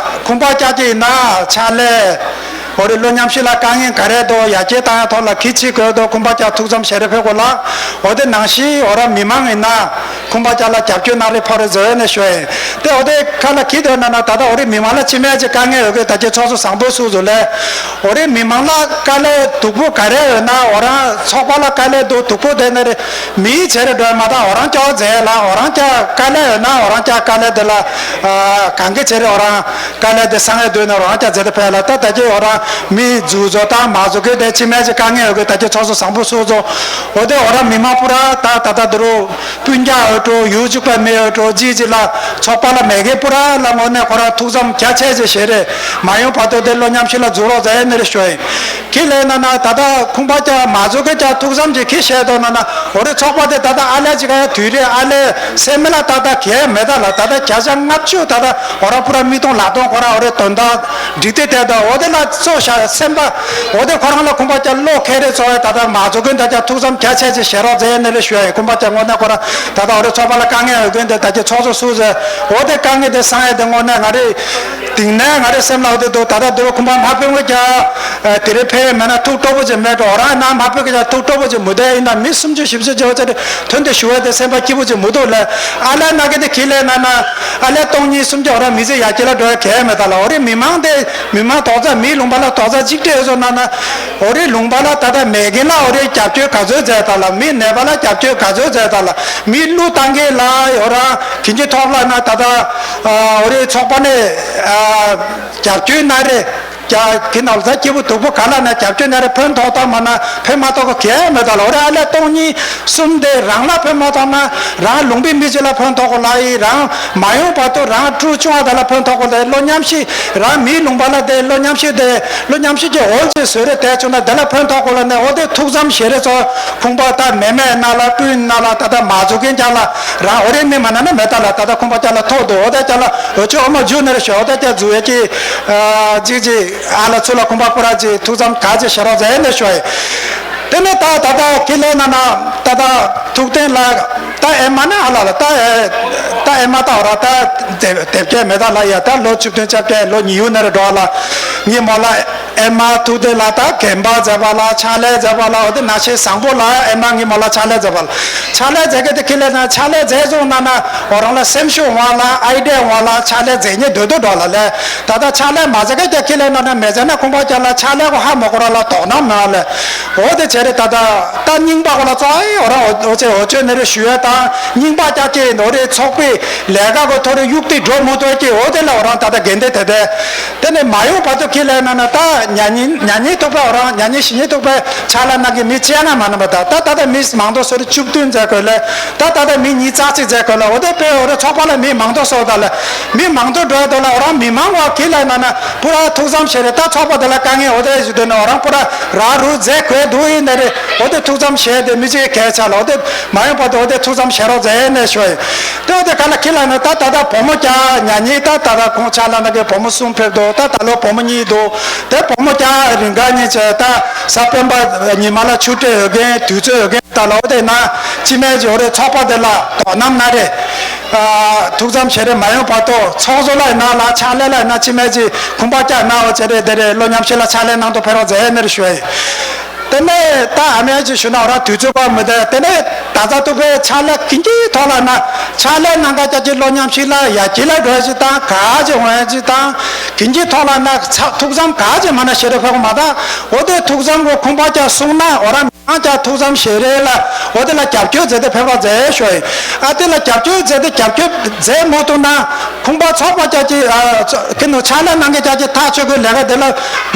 ཁུམ་པ་ཀྱག་ཀྱི་ཡིན་ན་ཕྱག་ལས། འོ་རེ་ལོ་མཉམ་ཞུགས་ལ་དཀའ་ངལ་ག་རེ་འདུག་ཡར་རྒྱས་བཏང་ཡ་ཐོག་ལ་གི་ཅི་དགོས་འདུག་ཁུམ་པ་ཀྱག་ཐུགས་བསམ་ཞེ་རེ་ཕེབས་དགོས་ལ། འོ་དེ་ནང་བཞིན་འོ་ར་མི་མང་ཡིན་ན་ཁུམ་པ་ཀྱག་ལ་རྒྱབ་སྐྱོར་གནང་རེ་ཕར་རེ་བཟོ་ཡ་ནས་ཞུ་ཡ་ཡིན། དེ་འོ་དེ་ཁ་ལ་གི་དོན་ན་ན་ད་ལྟ་འོ་རེ་མི་མང་ལ་ཅི་མེད་ཅི་དཀའ་ངལ་ཡོད་གི་ད་ཅི་ཚོགས་གཙོ་བཟང་པོ་སུ་བཟོ་ལས། འོ་རེ་མི་མང་ལ་དཀའ་ལས་སྡུག་པོ་ག་རེ་ཡོད་ན་འོ་རང་ཚོགས་པ་ལ་དཀའ་ལས་འདུག་སྡུག་པོ་དེ་ནས་རེ་མིའི་བྱེད་རེ་འགྲོ་ཡ་མ་ད་འོ་རང་ཀྱག་མཛད་ལ་འོ་རང་ཀྱག་དཀའ་ལས་ཡོད་ན་འོ་རང་ཀྱག་དཀའ་ལས་དེ་ལ་གང་གི་བྱེད་རེ་འོ་རང་། དཀའ་ལས་དེ་སང་ཡ་དུས་ནས་རང་ཅག་མཛད་དེ་ཕེབས་ལ་ད་ད་ཅི་འོ་རང་མི་འཛུགས་བཟོ་དང་མ་བཟོ་གི་དེ་ཅི་མེད་ཅི་དཀའ་ངལ་ཡོད་གི་ད་ཅི་ཚོགས་གཙོ་བཟང་པོ་སུ་བཟོ། འོ་དེ་འོ་རང་མི་མང་པུ་ར་ད་ད་ད་དུ་རུ་སྤུན་ཀྱག་འོ་ འགྲོ་ཡུལ་གཅིག་པ་མེད་འགྲོ་ཅི་ཅི་ལ་ཚོགས་པ་ལ་མེད་མཁན་པུ་ར་ལ་དངོས་གནས་ཁོ་རང་ཐུགས་བསམ་རྒྱ་ཆེ་ཆེ་བཞེས་རེད། མ་ཡོང་བར་དུ་དེ་ལོ་མཉམ་ཤིག་ལ་འཛུལ་རོགས་ཟེར་ནི་རེ་ཞུ་ཡིན། ཁྱི་ལས་ན་ན་ད་ལྟ་ཁུངས་པ་ཀྱང་མ་བཟོ་གི་ཀྱང་ཐུགས་བསམ་གྱི་ཁྱི་བཤད་དོ་ན་ན་འོ་རེ་ཚོགས་པ་དེ་ད་ལྟ་ཨ་ལས་ཅིག་ཡ་དུས་རེ་ཨ་ལས་སེམས་མེད་ལ་ད་ལྟ་གས་མེད་ད་ལ་ད་ལྟ་བརྒྱ་ཆ་ལྔ་བཅུ་ད་ལྟ་འོ་ར་པུ་ར་མི་གཏོང་ལ་གཏོང་ཁོ་ར་འོ་རེ་དོན་དག་འགྲིག་དེ་དེ་ད་འོ་དེ་ལ་གཙོ་ཤ་སེམས་པ་འོ་དེ་ཁོ་རང་ལ་ཁུངས་པ་ཀྱང་བློ་ཁེ་རེ་ཚོ་བས་ད་ལྟ་མ་བཟོ་གི་ད་ཀྱང་ཐུགས་བསམ་རྒྱ་ཆེ་ཆེ་བཞེས་རོགས་ཟེར་ནི་རེ་ཞུ་ཡ་ཡིན། ཁུངས་པ་ཀྱང་དངོས་གནས་ཁོ་ར་ད་ལྟ་འོ་རེ་ཚོགས་པ་ལ་དཀའ་ངལ་ཡོད་མཁན་དེ་ད་ཀྱང་ཚོགས་གཙོ་སུ་ཟེར་འོ་དེ་དཀའ་ངལ་དེ་སང་ཡ་དེ་དངོས་གནས་ང་རེ། དེང་ནས་ང་རའི་སེམས་ལ་འོ་དེ་འདུག་ད་ལྟ་འདི་རུ་ཁུངས་པ་མ་ཕེབས་ངོས་ཀྱང་དེ་རིང་ཕེབས་མེད་ན་ཐུགས་སྤྲོ་པོ་ཅིག་མེད་འགྲོ། རང་ནང་མ་ཕེབས་ཀྱང་ཐུགས་སྤྲོ་པོ་ཅིག་མི་འདུག་ཡིན་ན་མི་སུམ་ཅུ་བཞི་བཅུ་ཅིག་འོ་ཙེ་ཐོན་ཏེ་ཞུ་བ་དེ་སེམས་པ་སྐྱིད་པོ་ཅིག་མི་འདུག་ལ། ཨ་ལས་ན་གི་དེ་གི་ལས་ན་ན་ཨ་ལས་སྟོང་ཉིད་སུམ་ཅུ་འོ་ར་མི་ཚེ་ཡ་གི་ལ་འགྲོ་ཡ་གས་མེད་ད་ལ། འོ་རེ་མི་མང་དེ་མི་མང་དོག་ཙ་མི་ལུང་པ་ལ་དོག་ཙ་གཅིག་སྤྲད་བཟོ་ན་ན་འོ་རེ་ལུང་པ་ལ་ད་ལྟ་མེད་གི་ལ་འོ་རེ་རྒྱབ་སྐྱོར་ག་ཚོད་མཛད་ད་ལ། མི་ནད་པ་ལ་རྒྱབ་སྐྱོར་ག་ཚོད་མཛད་ད་ལ། མི་གླུ་བཏང་གི་ལ་འོ་ར་གིན་གི་ཐོག་ལ་ན་ད་ལྟ་འོ་རེ་ཚོགས་པ་ནས། རྒྱབ་སྐྱོར་ན་རེ། རྒྱ་གི་ནང་ལ་སྐྱིད་པོ་སྡུག་པོ་ག་ལ་ན་རྒྱབ་སྐྱོར་ན་རེ་ཕན་ཐོགས་ཐོགས་མ་ན་ཕན་མ་ཐོགས་གོ་གས་མེད་ད་ལ། འོ་རེ་ཨ་ལས་སྟོང་ཉིད་གསུམ་དེ་རང་ལ་ཕན་མ་ཐོགས་ན་རང་ལུང་པའི་མི་ཅི་ལ་ཕན་ཐོགས་གོ་ལ་ཡི་རང་མ་ཡོང་བར་དུ་རང་ཕྲུ་ཆུང་བ་དེ་ལ་ཕན་ཐོགས་གོ་ལ་ཡི་ལོ་མཉམ་ཤིག་རང་མིའི་ལུང་པ་ལ་དེ་ལོ་མཉམ་ཤིག་དེ་ལོ་མཉམ་ཤིག་གི་འོལ་ཅིག་བཟོས་རེ་དེ་བྱུང་ན་དེ་ལ་ཕན་ཐོགས་གོ་ལ་ནས་འོ་དེ་ཐུགས་བསམ་བཞེས་རེ་ཚོ་ཁུངས་པ་ད་མེ་མེ་ན་ལ་སྤུན་ན་ལ་ད་ད་མ་བཟོ་མཁན་ཀྱང་ལ་རང་འོ་རེ་མི་མ་ན་ན་མེད་ད་ལ་ད་ད་ཁུངས་པ་ཀྱང་ལ་ཐོག་འདུག་འོ་དེ་ཀྱང་ལ་འོ་ཅོ་འོ་མ་འཇུ་ནེ་རེ་ཤོ་འོ་དེ་ཀྱང་འཛུ་ཡེ་ཀྱི་ཅིག་ཅིག་ཨ་ལ་ཚུ་ལ་ཁུངས་པ་པུ་ར་ཅིག་ཐུགས་བསམ་ག་ཅིག་བཞེས་རོགས་ཟེར་ནས་ཤོ་ཡི། དེ་ནས་ད་ད་ད་ཁི་ལོ་ན་ན་ད་ད་ཐུགས་བརྟན་ལ་ད་ཨེ་མ་ན་ཨ་ལ་ལ་ད་ཨེ་ད་ཨེ་མ་ད་འོ་ར་ད་དེབ་དེབ་སྐྱེལ་མེད་ད་ལ་ཡ་ད་ལོ་བཅུ་བདུན་བཅོ་བརྒྱད་ལོ་ཉི་ཡུ་ན་རེ་འགྲོ་ལ་ཉི་མོ་ལ་ཨེ་མ་ཐུགས་བརྟན་ལ་ད་གན་པ་མཛད་པ་ལ་ཕྱག་ལས་མཛད་པ་ལ་འོ་དེ་ན་ཆེ་བཟང་པོ་ལ་ཨེ་མ་ཉི་མོ་ལ་ཕྱག་ལས་མཛད་པ་ལ། ཕྱག་ལས་མཛད་མཁན་དེ་ཁི་ལས་ན་ཕྱག་ལས་མཛད་སོང་ན་ན་འོ་རང་ལ་སེམས་ཤུགས་འོང་ལ་ཨའི་ཌི་ཡ་འོང་ལ་ཕྱག་ལས་མཛད་ཉེ་འདོད་དུ་འགྲོ་ལ་ལས་ད་ལྟ་ཕྱག་ལས་མ་མཛད་མཁན་དེ་ཁི་ལས་ན་ན་མེད་མཛད་ན་ཁུངས་པ་ཀྱང་ལ་ཕྱག་ལས་གོ་ཧ་མ་གོ་ར་ལ་དོགས་སྣང་མེད་ལ། འོ་དེ་བྱས་རེ་ད་ལྟ་ད་རྙིང་པ་གོ་ལ་ཙོ་ཨེ་འོ་རང་འོ་ཅེ་འོ་ཅོ་ནེ་རེ་ཞུ་ཡ་དང་རྙིང་པ་ཀྱག་ཀྱེ་འོ་རེ་ཚོགས་པའི་ལས་ཀ་གོ་ཐོ་རེ་གཡུག་ཏེ་འགྲོ་མུ་ཏོ་ཀྱེ་འོ་དེ་ལ་འོ་རང་ད་ལྟ་དགེ་འདུན་དེ་དེ་དེ་ནས་མ་ཡོང་བར་དུ་ཁི་ལས་ན་ན་ད་ཉ་ཉིན་ཉ་ཉིན་ཐུག་པ་འོ་རང་ཉ་ཉིན་ཞི་ཉིན་ཐུག་པའི་ཆ་ལ་ན་གི་མི་ཆེ་ན་མ་ན་མ་ད་ད་ད་ལྟ་མི་མང་དོ་སོ་རེ་བཅུ་བདུན་མཛད་དགོས་ལས་ད་ད་ལྟ་མི་ཉིས་རྩ་གཅིག་མཛད་དགོས་ལ་འོ་དེ་དཔེ་འོ་རེ་ཚོགས་པ་ལ་མི་མང་དོ་སོ་ད་ལ་མི་མང་དོ་འགྲོ་ཡ་དོ་ལ་འོ་རང་མི་མང་བ་ཁི་ལས་ན་ན་པུ་ར་ཐུགས་བསམ་བཞེས་རེ་ད་ཚོགས་པ་དེ་ལ་དཀའ་ངལ་འོ་དེ་ཞུ་དོན་ནི་འོ་རང་པུ་ར་ར་རུ་རྫས་གོས་འདུག་ཡིན་ནི་རེད། འོ་དེ་ཐུགས་བསམ་བཞེས་དེ་མི་གཅིག་གལ་ཆ་ལ་འོ་དེ་མ་ཡོང་བར་དུ་འོ་དེ་ཐུགས་བསམ་བཞེས་རོགས་མཛད་ནས་ཞུ་ཡི། དེ་འོ་དེ་ག་ལ་ཁི་ལ་ན་ད་ད་ད་བུ་མོ་ཀྱང་ཉ་ཉིན་ད་ད་ད་ཁོང་ཆ་ལ་ན་གི་བུ་མོ་གསུམ་ཕེབས་འདུག་ད་ད་ལོ་བུ་མོ་གཉིས་འདུག་དེ་བུ་མོ་ཀྱང་རིང་ག་གཉིས་བྱས་ད་གཟའ་སྤེན་པ་ཉི་མ་ལ་ཆུ་སྤྲད་ཡོད་མཁན་དུས་ཚོད་ཡོད་མཁན་ད་ལོ་དེ་ན་ཅི་མེད་ཀྱི་འོ་རེ་ཚོགས་པ་དེ་ལ་དོ་སྣང་ན་རེ། ཐུགས་བསམ་བཞེས་རེ་མ་ཡོང་བར་དུ་ཚོགས་གཙོ་ལ་ཡིན་ན་ལ་ཕྱག་ལས་ལ་ཡིན་ན་ཅི་མེད་ཀྱི་ཁུངས་པ་ཀྱང་ན་འོ་ཅེ་རེ་དེ་རེ་ལོ་མཉམ་ཤེས་ལ་ཕྱག་ལས་གནང་དུ་ཕེབས་རོགས་མཛད་ནས་ཞུ་ཡི། དེ་ནས་ད་ཨ་མའི་ཅིག་ཞུ་ན་རང་དུས་ཚོད་པ་མི་བདེ་དེ་ནས་ད་ལྟ་ཐུག་པའི་ཕྱག་ལས་ཀིན་ཀི་ཐོག་ལ་ན་ཕྱག་ལས་གནང་ག་ཅག་ཅིག་ལོ་མཉམ་ཞིག་ལ་ཡ་ཀི་ལ་འགྲོ་ཡ་ཅིག་དང་ག་ཅིག་འོང་ཡ་ཅིག་དང་ཀིན་ཀི་ཐོག་ལ་ན་ཚ་ཐུགས་བསམ་ག་ཅིག་མ་ན་ཤེས་རེ་ཕེབས་མ་ད་འོ་དེ་ཐུགས་བསམ་གོ་ཁུངས་པ་ཀྱང་གསུངས་ན་འོ་རང་མི་མང་ཀྱང་ཐུགས་བསམ་ཤེས་རེ་ལ་འོ་དེ་ལ་རྒྱབ་སྐྱོར་མཛད་དེ་ཕེབས་རོགས་མཛད་ཞུ་ཡི། ཨ་དེ་ལ་རྒྱབ་སྐྱོར་མཛད་དེ་རྒྱབ་སྐྱོར་མཛད་མ་ཐུབ་ན། ཁུངས་པ་ཚོགས་པ་ཅག་ཅིག་ཨ་ཚོ་ཁྱེད་ནང་ཕྱག་ལས་གནང་མཁན་ཅག་ཅིག་ཐག་ཆོད་དགོས་ལས་ཀ་དེ་ལ་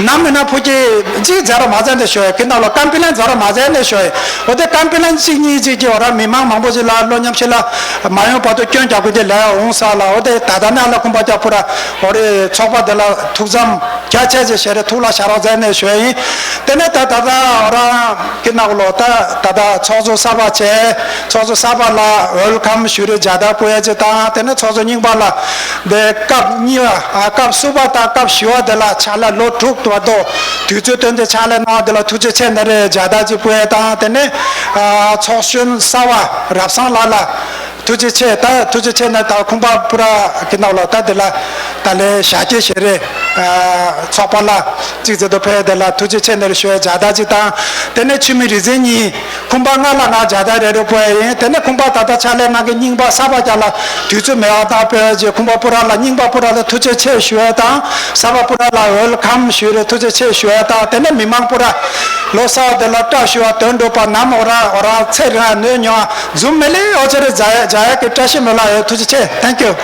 ནམ་མིན་ན་ཕུགས་ཀྱི་ཅིག་མཛད་རོགས་མ་མཛད་འདི་ཞུ་ཡ་ཁྱེད་ནང་ལ་ཀམ་པི་ལེན་མཛད་རོགས་མ་མཛད་འདི་ཞུ་ཡ། འོ་དེ་ཀམ་པི་ལེན་གཅིག་གཉིས་ཅིག་ཅིག་འོ་ར་མི་མང་མང་པོ་ཅིག་ལ་ལོ་མཉམ་ཞིག་ལ་མ་ཡོང་བར་དུ་སྐྱོན་རྒྱག་དགོས་ཀྱི་ལས་འོང་ས་ལ་འོ་དེ་ད་ལྟ་ནས་ལ་ཁུངས་པ་ཅག་པུ་ར་འོ་རེ་ཚོགས་པ་དེ་ལ་ཐུགས་བསམ་རྒྱ་ཆེ་ཆེ་བཞེས་རེ་ཐུགས་ལ་བཞག་རོགས་མཛད་འདི་ཞུ་ཡ་ཡིན། དེ་ནས་ད་ད་ལྟ་འོ་ར་ཁྱེད་ནང་ལོ་ད་ད་ལྟ་ཚོགས་གཙོ་གསར་པ་བྱས་ཚོགས་གཙོ་གསར་པ་ལ་ཝེལ་ཀམ་ཞུ་རེ་མཇལ་དར་ཕུལ་ཡ་ཅིག་དང་དེ་ནས་ཚོགས་གཙོ་རྙིང་པ་ལ། འདི་སྐབས་གཉིས་པ་ཨ་སྐབས་གསུམ་པ་དང་སྐབས་བཞི་པ་དེ་ལ་ཕྱག་ལས་ལོ་དྲུག་ཏུ་བར་དུ་དུས་ཚོད་བཏོན་ཏེ་ཕྱག་ལས་གནང་བ་དེ་ལ་ཐུགས་རྗེ་ཆེ་ནི་རེ་མཇལ་དར་ཅིག་ཕུལ་ཡས་དང་དེ་ནས་ཨ་ཚོགས་གཞོན་གསར་པ་རབ་བཟང་ལགས་ལ་ཐུགས་རྗེ་ཆེ་ད་ཐུགས་རྗེ་ཆེ་ནི་ད་ཁུངས་པ་པུ་ར་གི་ནང་ལ་ད་དེ་ལ་ད་ལས་ཞག་སྐྱེལ་བྱེད་རེ་ཨ་ཚོགས་པ་ལ་གཅིག་མཛད་དུ་ཕེབས་དེ་ལ་ཐུགས་རྗེ་ཆེ་ནི་རེ་ཞུ་ཡས་མཇལ་དར་ཅིག་དང་དེ་ནས་འཆི་མེད་རིག་འཛིན་གཉིས། ཁུངས་པ་ལྔ་ལ་ང་མཇལ་དར་རེ་རེ་ཕུལ་ཡ་ཡིན། དེ་ནས་ཁུངས་པ་ད་ལྟ་ཕྱག་ལས་གནང་མཁན་རྙིང་པ་གསར་པ་རྒྱ་ལ་དུས་ཚོད་མེད་པ་དང་དཔེ་ཅིག་ཁུངས་པ་པུ་ར་ལ་རྙིང་པ་པུ་ར་ལ་ཐུགས་རྗེ་ཆེ་ཞུ་ཡ་དང་གསར་པ་པུ་ར་ལ་ཝེལ་ཀམ་ཞུ་རེ་ཐུགས་རྗེ་ཆེ་ཞུ་ཡ་དང་དེ་ནས་མི་མང་པུ་ར་ལོ་གསར་དེ་ལ་བཀྲ་ཤིས་པ་དོན་འགྲུབ་པ་ནམ་འོ་ར་འོ་ར་ཚེ་རིང་ནོས་ཉོ་འཛུམ་མེ་ལེ་འོ་ཅེ་རེ་མཇལ་ཡ་མཇལ་ཡ་གི་བཀྲ་ཤིས་མེ་ལ་ཡོད། ཐུགས་རྗེ་ཆེ། Thank you།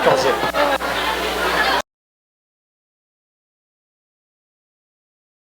ཁ་ཟེར།